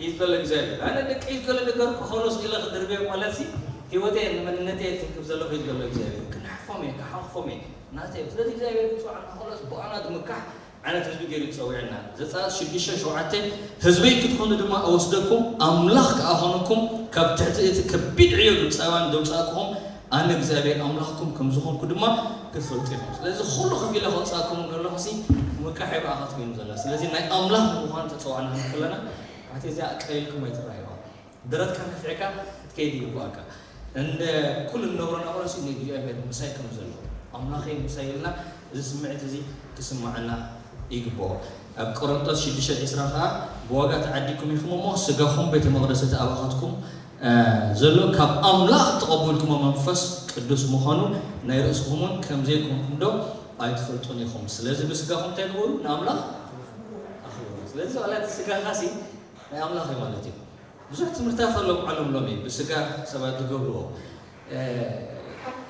ይዝበለ እግዚኣብሔር ኣነ ደቀይ ዝገለ ነገር ክኾኑ ስኢለ ክድርብዮም ማለት ሲ ህይወተይ ንመንነተይ ትንክፍ ዘለኹ ይዝበለ እግዚኣብሔር ክነሕፎም እየ ክሓኽፎም እየ ናተይ እዮም ስለዚ እግዚኣብሔር ብፅዋዕ ንኸሎስ ብኣና ዝምካሕ ዓይነት ህዝቢ ገይሩ ይፀውዕና ዘፃት ሽዱሽተ ሸውዓተ ህዝበይ ክትኾኑ ድማ እወስደኩም ኣምላኽ ከኣ ኾነኩም ካብ ትሕቲ እቲ ከቢድ ዕዮ ግብፃውያን ዘውፃእኩኹም ኣነ እግዚኣብሔር ኣምላኽኩም ከም ዝኾንኩ ድማ ክትፈልጡ ኢኹም ስለዚ ኩሉ ከፊለ ከውፃእኩም ዘለኹ ሲ ምቃሕ ይብኣኻት ኮይኑ ዘሎ ስለዚ ናይ ኣምላኽ ንምዃን ተፀዋዕና ከለና ኣቲ እዚኣ ቀሊልኩም ኣይትረኣይዋ ደረትካ ነፊዕካ ክትከይድ ይግባኣካ እንደ ኩሉ ንነብሮ ናብሮ ሲ ንእግዚኣብሔር ምሳይ ከም ዘሎ ኣምላኸይ ምሳይ ኢልና እዚ ስምዒት እዚ ክስምዓና ይግብኦ ኣብ ቆሮንጦስ ሽዱሽተ ዕስራ ከዓ ብዋጋ ተዓዲኩም ኢኹም እሞ ስጋኹም ቤተ መቕደስ እቲ ኣባኻትኩም ዘሎ ካብ ኣምላኽ ተቐበልኩሞ መንፈስ ቅዱስ ምዃኑ ናይ ርእስኹም እውን ከምዘይኮንኩም ዶ ኣይትፈልጡን ኢኹም ስለዚ ብስጋኹም እንታይ ግበሩ ንኣምላኽ ኣኽብሩ ስለዚ ዋላ እቲ ስጋኻ ሲ ናይ ኣምላኽ እዩ ማለት እዩ ብዙሕ ትምህርትታት ኣሎ ዓለም ሎሚ ብስጋ ሰባት ዝገብርዎ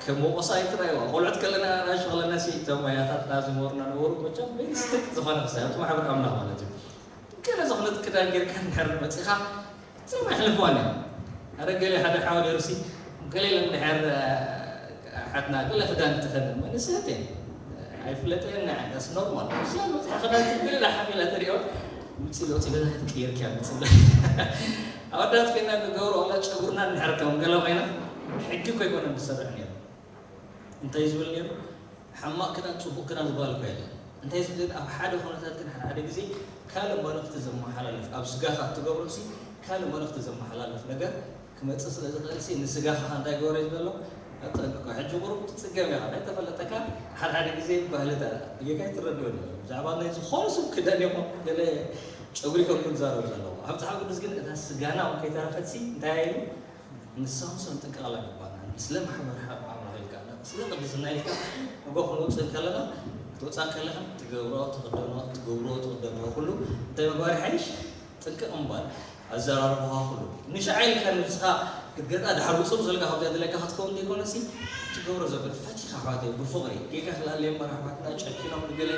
ከም ወቀሳ ኣይትራይዋ ቆልዑት ከለና ናሽ ከለና ሲ እቶም ኣያታትና ዝመሩና ነበሩ መቸም ቤስቲክ ዝኾነ ክሳብ እቲ ማሕበር ኣምላኽ ማለት እዩ ገለ ዝኾነት ክዳን ጌርካ እንድሕር መፂኻ እዞም ኣይሕልፍዋን እዮም ኣረ ገለ ሓደ ሓወ ነይሩ ሲ ገለ ኢሎም እንድሕር ሓትና ገለ ክዳን ትኸደን መንእሰያት እየን ኣይፍለጠየን ናይ ዓዳስ ኖርማል ሲ መፅኻ ክዳን ገለ ሓሚላ ተሪኦ ውፅእ ለውፅእ ገዛ ክትቅየር ክያ ውፅእ ኣወዳት ኮይና ንገብሮ ዋላ ጨጉርና እንድሕር ከም ገለ ኮይና ሕጊ እኮ ኣይኮነ ዝሰርሕ ነይሩ እንታይ ዝብል ነይሩ ሓማቕ ክዳን ፅቡቕ ክዳን ዝበሃል እኮ የለን እንታይ ዝብል ኣብ ሓደ ኩነታት ግን ሓደ ሓደ ግዜ ካልእ መልእኽቲ ዘመሓላልፍ ኣብ ስጋኻ እትገብሮ ሲ ካልእ መልእኽቲ ዘመሓላልፍ ነገር ክመፅእ ስለ ዝኽእል ሲ ንስጋኻ እንታይ ገበረ ዝበሎ ኣጠንቅቆ ሕጂ ቁሩብ ትፅገም ኢኻ ናይ ተፈለጠካ ሓደ ሓደ ግዜ ባህልታት ብጌጋ ይትረድኦ ብዛዕባ ናይ ዝኾነ ሰብ ክዳን ይኹን ገለ ጨጉሪ ከም ክንዛረብ ዘለዎ ኣብ መፅሓፍ ቅዱስ ግን እታ ስጋና እውን ከይተረፈት ሲ እንታይ ኢሉ ንሳውን ሰንጥንቀቕ ኣለግባና ስለ ማሕበር ሓብ ኣምላኽ ኢልካ ስለ ቅድስና ኢልካ እጎ ክንወፅእ ከለና ክትወፅኣ ከለኻ ትገብሮ ትኽደኖ ትገብሮ ትኽደኖ ኩሉ እንታይ ምግባር ይሓይሽ ጥንቅቕ ምባል ኣዘራርባኻ ኩሉ ንሽዓ ኢልካ ንብስኻ ክትገጣ ድሓር ውፅእ ዘለካ ካብዚኣ ዘለካ ክትከውን ዘይኮነሲ ትገብሮ ዘብል ፈቲኻ ኣሕዋተይ ብፍቕሪ ጌጋ ክልኣለየ እምበር ኣሕዋትና ጨኪኖም ንገለ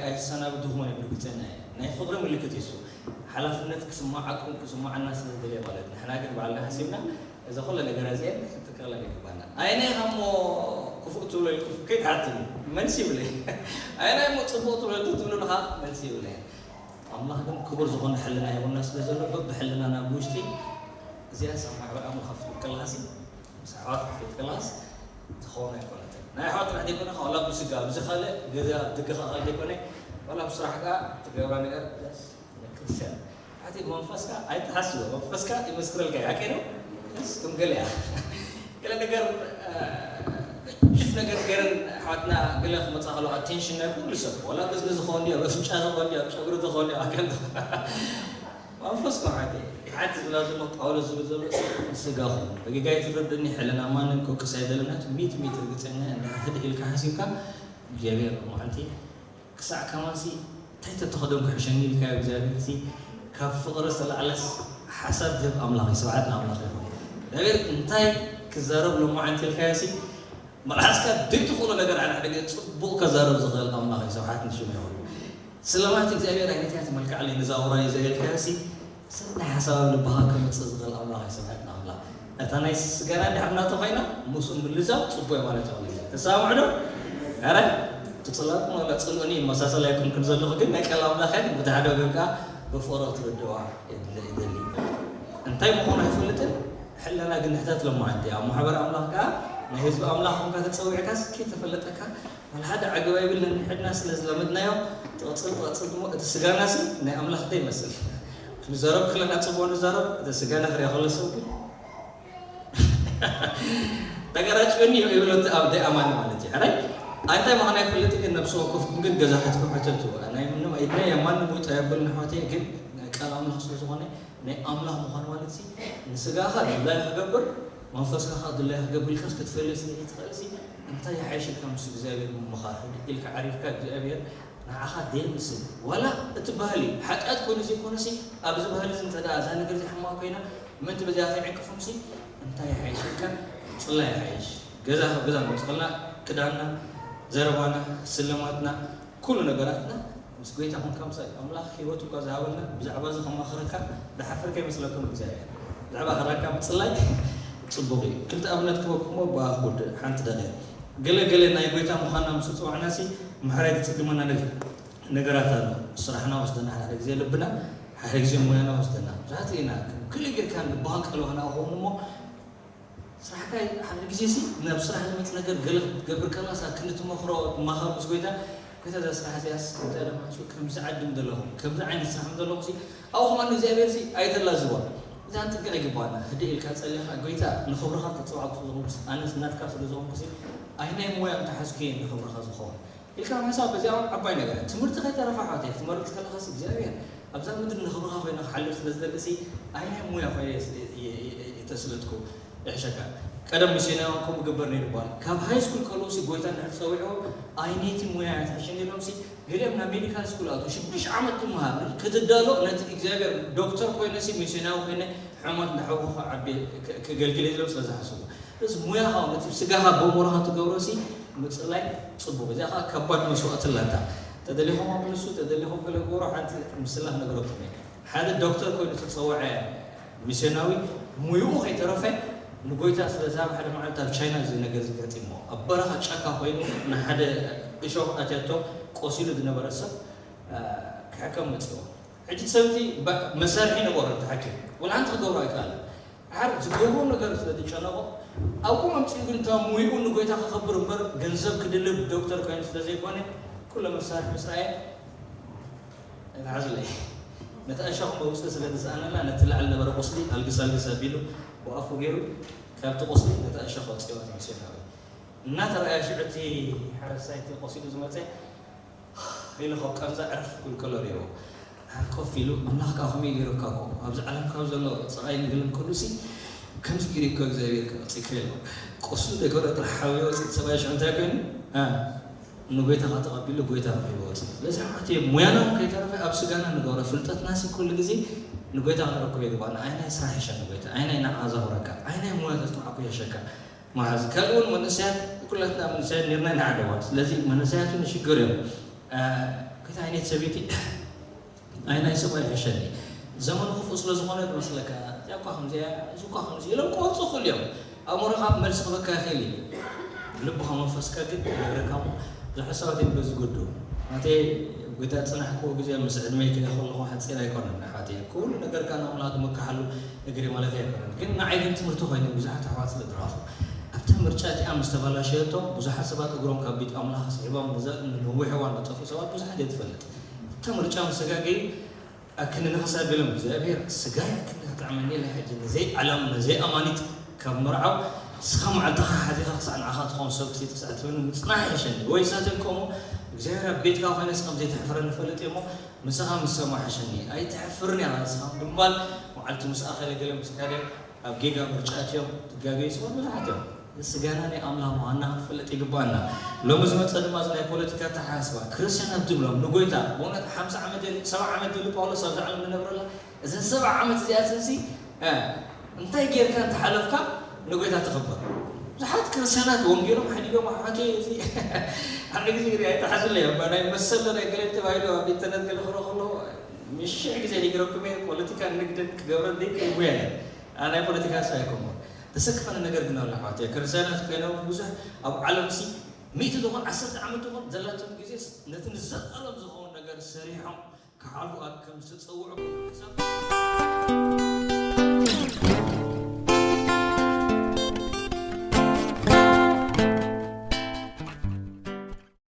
ኣይሰናብድኹም እዮም ርግፀኛ እየ ናይ ፍቕሪ ምልክት እዩ ሓላፍነት ክስማዓኩም ክስማዓና ስለ ዝደልየ ማለት ንሕና ግን ባዕልና ሓሲብና እዛ ኩለ ነገር እዚአን ክትጥቀለን ይግባና ኣይናይ ሃሞ ክፉእ ትብሎ ኢልኩም ከይትሓትኒ መልሲ ይብለ ኣይናይ ሞ ፅቡቅ ትብሎ ትብሉ ንኻ መልሲ ይብለ ኣምላኽ ግን ክቡር ዝኾነ ሕልና ይኹና ስለ ዘሎ በብሕልና ናብ ውሽጢ እዚኣ ሰብ ማሕበር ኣምላኽ ክትብል ከለኻሲ ምስ ኣሕዋት ክትብል ከለኻስ ትኸውን ኣይኮነትን ናይ ኣሕዋት ጥራሕ ዘይኮነ ዋላ ብስጋ ኣብዚ ካልእ ገዛ ኣብ ደገ ካልእ ዘይኮነ ዋላ ብስራሕ ከዓ ትገብራ ነገር ክርስቲያን ሓቲ መንፈስካ ኣይትሓስቦ መንፈስካ ይመስክረልካ እዩ ሓቂ ነው ስ ከም ገለ እያ ገለ ነገር ጅፍ ነገር ገረን ሓትና ገለ ክመፃ ከሎ ኣቴንሽን ናይ ኩሉ ሰብ ዋላ በዝኒ ዝኸውን ድዮ በፍንጫ ዝኸውን ድዮ ኣብ ጨጉሪ ዝኸውን ድዮ ኣካል መንፈስኩም ሓቲ ሓቲ ዝብላ ዘሎ ጳውሎስ ዝብል ዘሎ ስጋኹም በጌጋይ ትረድእኒ ሕልና ማንም ከውቅስ ኣይደለናት ሚት ሚት ርግፀኛ እንድሕር ህድእ ኢልካ ሓሲብካ እግዚኣብሔር መዓልቲ ክሳዕ ከማንሲ እንታይ ተተኸደንኩ ሕሸኒ ኢልካዮ እግዚኣብሔር ሲ ካብ ፍቕሪ ዝተላዕለስ ሓሳብ ዝህብ ኣምላኽ እዩ ስብዓት ንኣምላኽ ይኹን እግዚኣብሔር እንታይ ክዛረብ ሎማዓንቲ ኢልካዮ ሲ መልሓስካ ዘይትኽእሎ ነገር ሓደ ሓደ ግዜ ፅቡቕ ከዛረብ ዝኽእል ኣምላኽ እዩ ስብሓት ንሽሙ ይኹን ስለማት እግዚኣብሔር ኣይነትያ ትመልክዓለይ ንዛ ውራይ ዘየልካዮ ሲ ሰናይ ሓሳብ ኣብ ልብኻ ከምፅእ ዝኽእል ኣምላኽ እዩ ስብሓት ንኣምላኽ እታ ናይ ስጋና ድሕር ናቶ ኮይና ምስኡ ምልዛው ጽቡቅ ማለት ይኸውን። ተሰማምዑ ዶ? ኣረ ትጽላጥኩም ወላ ጽልኡኒ ይመሳሰል ኣይኮንኩን ዘለኹ፣ ግን ናይ ቃል ኣምላኽ ግን ብታሕዶ ግን ከኣ ብፍቕሪ ክትርድዋ ይደሊ። እንታይ ምዃኑ ኣይፈልጥን፣ ሕለና ግን ንሕተት ሎማዓንቲ ኣብ ማሕበር ኣምላኽ ከኣ ናይ ህዝቢ ኣምላኽ ኮንካ ተጸዊዕካስ ከይተፈለጠካ ዋላ ሓደ ዓገብ ኣይብልን። ንሕድና ስለ ዝለመድናዮ ትቕጽል ትቕጽል እሞ እቲ ስጋናሲ ናይ ኣምላኽ እንታይ ይመስል? ክንዛረብ ከለና ጽቡቕ ንዛረብ፣ እቲ ስጋና ክሪኦ ከሎ ሰብ ግን ተገራጭወኒ እዩ ይብሎ እቲ ኣብ ደይ ኣማኒ ማለት እዩ። ሕራይ ኣንታይ ምዃን ኣይፈልጥ ግን ነብሲ ወከፍኩም ግን ገዛ ከትኩም ሕተቱ። ናይ ምንም ኣይድና የማን ሙጣ የብል ንሕወተይ ግን ናይ ቃል ኣምላኽ ስለ ዝኾነ ናይ ኣምላኽ ምዃን ማለት ሲ ንስጋኻ ድላይ ክገብር መንፈስካ ከዓ ድላይ ክገብር ኢልካስ ክትፈልጥ ስለ ዘይትኽእል ሲ እንታይ ይሓይሽልካ ምስ እግዚኣብሔር ምምኻር? ህድእ ኢልካ ዓሪፍካ እግዚኣብሔር ንዓኻ ደየምስል ዋላ እቲ ባህሊ ሓጢኣት ኮይኑ ዘይኮነሲ ኣብዚ ባህሊ እዚ እንተ ደኣ እዛ ነገር እዚ ሕማቕ ኮይና ምእንቲ በዚኣ ከይዕንቅፎም ሲ እንታይ ይሓይሽልካ? ጽላይ ይሓይሽ። ገዛ ካብ ገዛ መውጽእልና ክዳንና፣ ዘረባና፣ ስልማትና፣ ኩሉ ነገራትና ምስ ጎይታ ኮንካ ምሳሌ ኣምላኽ ህይወት እኳ ዝሃበልና ብዛዕባ እዚ ከማኽረካ ድሓፍር ከይመስለኩም እግዚኣብሔር ብዛዕባ ክራካ ምጽላይ ጽቡቕ እዩ። ክልተ ኣብነት ክበኩሞ ብኣኹድ ሓንቲ ደቂቕ ገለ ገለ ናይ ጎይታ ምዃንና ምስ ጽዋዕና ሲ ምሕራይ ትጽግመና ነገር ነገራት ኣሎ። ስራሕና ወስደና ሓደ ግዜ ልብና ሓደ ግዜ ሙያና ወስደና ብዙሓት ኢና ክልእ ጌርካ ልብኻን ቀልብኻን ኣኸውን እሞ ስራሕካ ሓደ ግዜ ሲ ናብ ስራሕ ዝመፅ ነገር ገለ ክትገብር ከላ ሳ ክንዲ ትመኽሮ ትማኸር ምስ ጎይታ ጎይታ እዛ ስራሕ እዚኣስ ከምዚ ኣለማሱ ከምዚ ዓድም ዘለኹ ከምዚ ዓይነት ስራሕ ዘለኹ ሲ ኣብኡ ከማ እግዚኣብሔር ሲ ኣይተላዝቦ እዛ ንጥንቀቅ ይግባና ህደ ኢልካ ፀሊኻ ጎይታ ንኽብርኻ ተፀዋዕኩ ስለዝኾንኩ ኣነስ ናትካ ስለዝኾንኩ ሲ ኣይናይ ሞያ እንተሓዝኩየ ንኽብርኻ ዝኸውን ኢልካ ምሕሳብ በዚኣ እውን ዓባይ ነገር እያ። ትምህርቲ ከይተረፋ ሓወተይ ክትመርፅ ከለኻስ እግዚኣብሔር ኣብዛ ምድሪ ንኽብርኻ ኮይነ ክሓልፍ ስለ ዝደሊ ሲ ኣይ ናይ ሙያ ኮይነ ተስለጥኩ ይሕሸካ። ቀደም ሚስዮናውያን ከምኡ ግበር ነይሩ ይበሃል። ካብ ሃይ ስኩል ከለዉ ሲ ጎይታ እንድሕር ፀዊዕዎ ኣይ ነይቲ ሙያ እያ ትሕሸኒ ኢሎም ሲ ገሊኦም ናብ ሜዲካል ስኩል ኣትዉ ሽዱሽተ ዓመት ትምሃር ክትዳሎ ነቲ እግዚኣብሔር ዶክተር ኮይነ ሲ ሚስዮናዊ ኮይነ ሕሙማት እንዳሓወኹ ክዓቢ ከገልግል እየ ኢሎም ስለ ዝሓስቡ እዚ ሙያኻ ነቲ ስጋኻ በሞራኻ ትገብሮ ሲ ምፅላይ ፅቡቕ እዚኣ ከዓ ከባድ መስዋእቲ ኣላታ ተደሊኹም ኣምልሱ ተደሊኹም ገለ ግበሩ ሓንቲ ምስላ ክነግረኩም እየ ሓደ ዶክተር ኮይኑ ተፀውዐ ሚስዮናዊ ሙይኡ ከይተረፈ ንጎይታ ስለ ዝሃብ ሓደ መዓልቲ ኣብ ቻይና እዚ ነገር ዝገጢሞ ኣብ በረኻ ጫካ ኮይኑ ንሓደ እሾኽ ኣትያቶ ቆሲሉ ዝነበረ ሰብ ክሕከም መፅዎ ሕጂ ሰብቲ መሳርሒ ነበሮ ተሓኪም ወላ ሓንቲ ክገብሮ ኣይከኣለን ሓር ዝገብሮ ነገር ስለ ዝጨነቆ ኣብኡ መምፅኡ ግን እታ ሙይኡ ንጎይታ ከኸብር እምበር ገንዘብ ክድልብ ዶክተር ኮይኑ ስለ ዘይኮነ ኩለ መሳርሒ ምስ ረኣየ ኣይትሓዝለይ ነታ እሾኽ መውፅኢ ስለ ዝሰኣነላ ነቲ ላዕሊ ነበረ ቁስሊ ኣልግስ ኣልግስ ኣቢሉ ብኣፉ ገይሩ ካብቲ ቁስሊ ነታ እሾኽ ኣውፅዋ ሚስዮናዊ እናተረኣየ ሽዑ እቲ ሓረስታይ እቲ ቆሲሉ ዝመፀ ኢሉ ካብ ቃንዛ ዕርፍ ክብል ከሎ ሪኦ ኮፍ ኢሉ ኣምላኽ ከዓ ከመይ ገይሩካ እኮ ኣብዚ ዓለም ካብ ዘሎ ፀቓይ ንግልን ከሉ ሲ ከምዚ ገይሩ እኮ እግዚኣብሔር ክመፅእ ይክእል ቁስሉ ዘይኮነ ጥራሕ ሓውዮ ፅት ሰብኣይ ሽዑ እንታይ ኮይኑ ንጎይታ ተቐቢሉ ጎይታ ረኺቡ ወፂ ስለዚ ሓቲ ሙያና እውን ከይተረፈ ኣብ ስጋና ንገብሮ ፍልጠትና ሲ ኩሉ ግዜ ንጎይታ ክንረክቦ ይግባና ኣይናይ ስራሕ ይሸኒ ጎይታ ኣይናይ ንዓኻ ዘኽብረካ ኣይናይ ሙያ ተስተውዓኩ የሸካ መሓዝ ካልእ እውን መንእሰያት ኩላትና መንእሰያት ኔርና ኢና ዓደዋት ስለዚ መንእሰያት እውን ይሽገሩ እዮም ከታ ዓይነት ሰበይቲ ኣይ ናይ ሰብኣይ ይሕሸኒ ዘመኑ ክፉእ ስለ ዝኾነ ዝመስለካ እዚኣ እኳ ከምዚኣ እዚ እኳ ከምዚ ኢሎም ክወፁ ክእል እዮም ኣእምሮኻ መልሲ ክበካ ይኽእል እዩ ልብኻ መንፈስካ ግን ይነግረካ እሞ ዝሕሳባት እዮም በዚ ጎድኡ ናተይ ጎይታ ዝፅናሕክዎ ግዜ ምስ ዕድመይ ክሪኦ ከለኹ ሓፂር ኣይኮነን ኣሕዋተይ ኩሉ ነገርካ ንኣምላኽ ዝመካሓሉ እግሪ ማለት ኣይኮነን ግን ንዓይ ግን ትምህርቲ ኮይኑ ብዙሓት ኣሕዋት ስለ ዝረኣኹ ኣብታ ምርጫ እቲኣ ምስ ተባላሸየቶም ብዙሓት ሰባት እግሮም ካብ ቤት ኣምላኽ ስሒቦም ንነዊሕ እዋን ዝጠፍኡ ሰባት ብዙሓት እየ ዝፈልጥ እታ ምርጫ ምስ ተጋገዩ ኣክኒ ንኽሳብ ኢሎም እግዚኣብሔር ስጋይ ኣክኒ ክጥዕመኒ ኢለ ሕጂ ነዘይ ዓለም ነዘይ ኣማኒት ካብ ምርዓው ንስኻ መዓልትኻ ሓዚኻ ክሳዕ ንዓኻ ትኸውን ሰብ ክሲ ትስዕትበኒ ምፅናሕ ይሸኒ ወይ ሳተን ከምኡ እግዚኣብሔር ኣብ ቤትካ ኮይነ ስኸም ዘይተሕፍረኒ ፈልጥ እሞ ምሳኻ ምስ ሰማሕሸኒ ኣይተሕፍርን ኢኻ ንስኻ ብምባል መዓልቲ ምስ ኣኸለ ገለ ምስ ከደ ኣብ ጌጋ ምርጫ እትዮም ትጋገዩ ሰባት ብዙሓት እዮም ስጋና ናይ ኣምላኽ ምዃንና ክንፈልጥ ይግባኣና ሎሚ ዝመፀ ድማ እዚ ናይ ፖለቲካ ኣተሓሳስባ ክርስትያን ኣብ ትብሎም ንጎይታ ብእውነት ሓምሳ ዓመት ሰባ ዓመት ዝብል ጳውሎስ ኣብዚ ዓለም ንነብረላ እዘን ሰባ ዓመት እዚኣተን ሲ እንታይ ጌርካ እንተሓለፍካ ንጎይታ ተኸበር ብዙሓት ክርስትያናት ወንጌሎም ሓዲጎም ኣሕዋተይ እዚ ሓደ ግዜ ሪኣ ኣይተሓዝለይ እባ ናይ መሰለ ናይ ገለ ተባሂሉ ኣብ ኢንተርነት ገለ ክረኽሎ ምሽሕ ግዜ ይግረኩም እየ ፖለቲካን ንግድን ክገብረ ዘይክእል ሙያ እየ ኣነ ናይ ፖለቲካ ሳ ኣይኮንኩን ተሰክፈነ ነገር ግን ኣሎ ኣሕዋት ክርስቲያናት ኮይኖም ብዙሕ ኣብ ዓለም ሲ ሚእቲ ዝኾን ዓሰርተ ዓመት ዝኾን ዘላቶም ግዜ ነቲ ንዘቃሎም ዝኸውን ነገር ሰሪሖም ክሓልፉ ኣብ ከም ዝተፀውዑ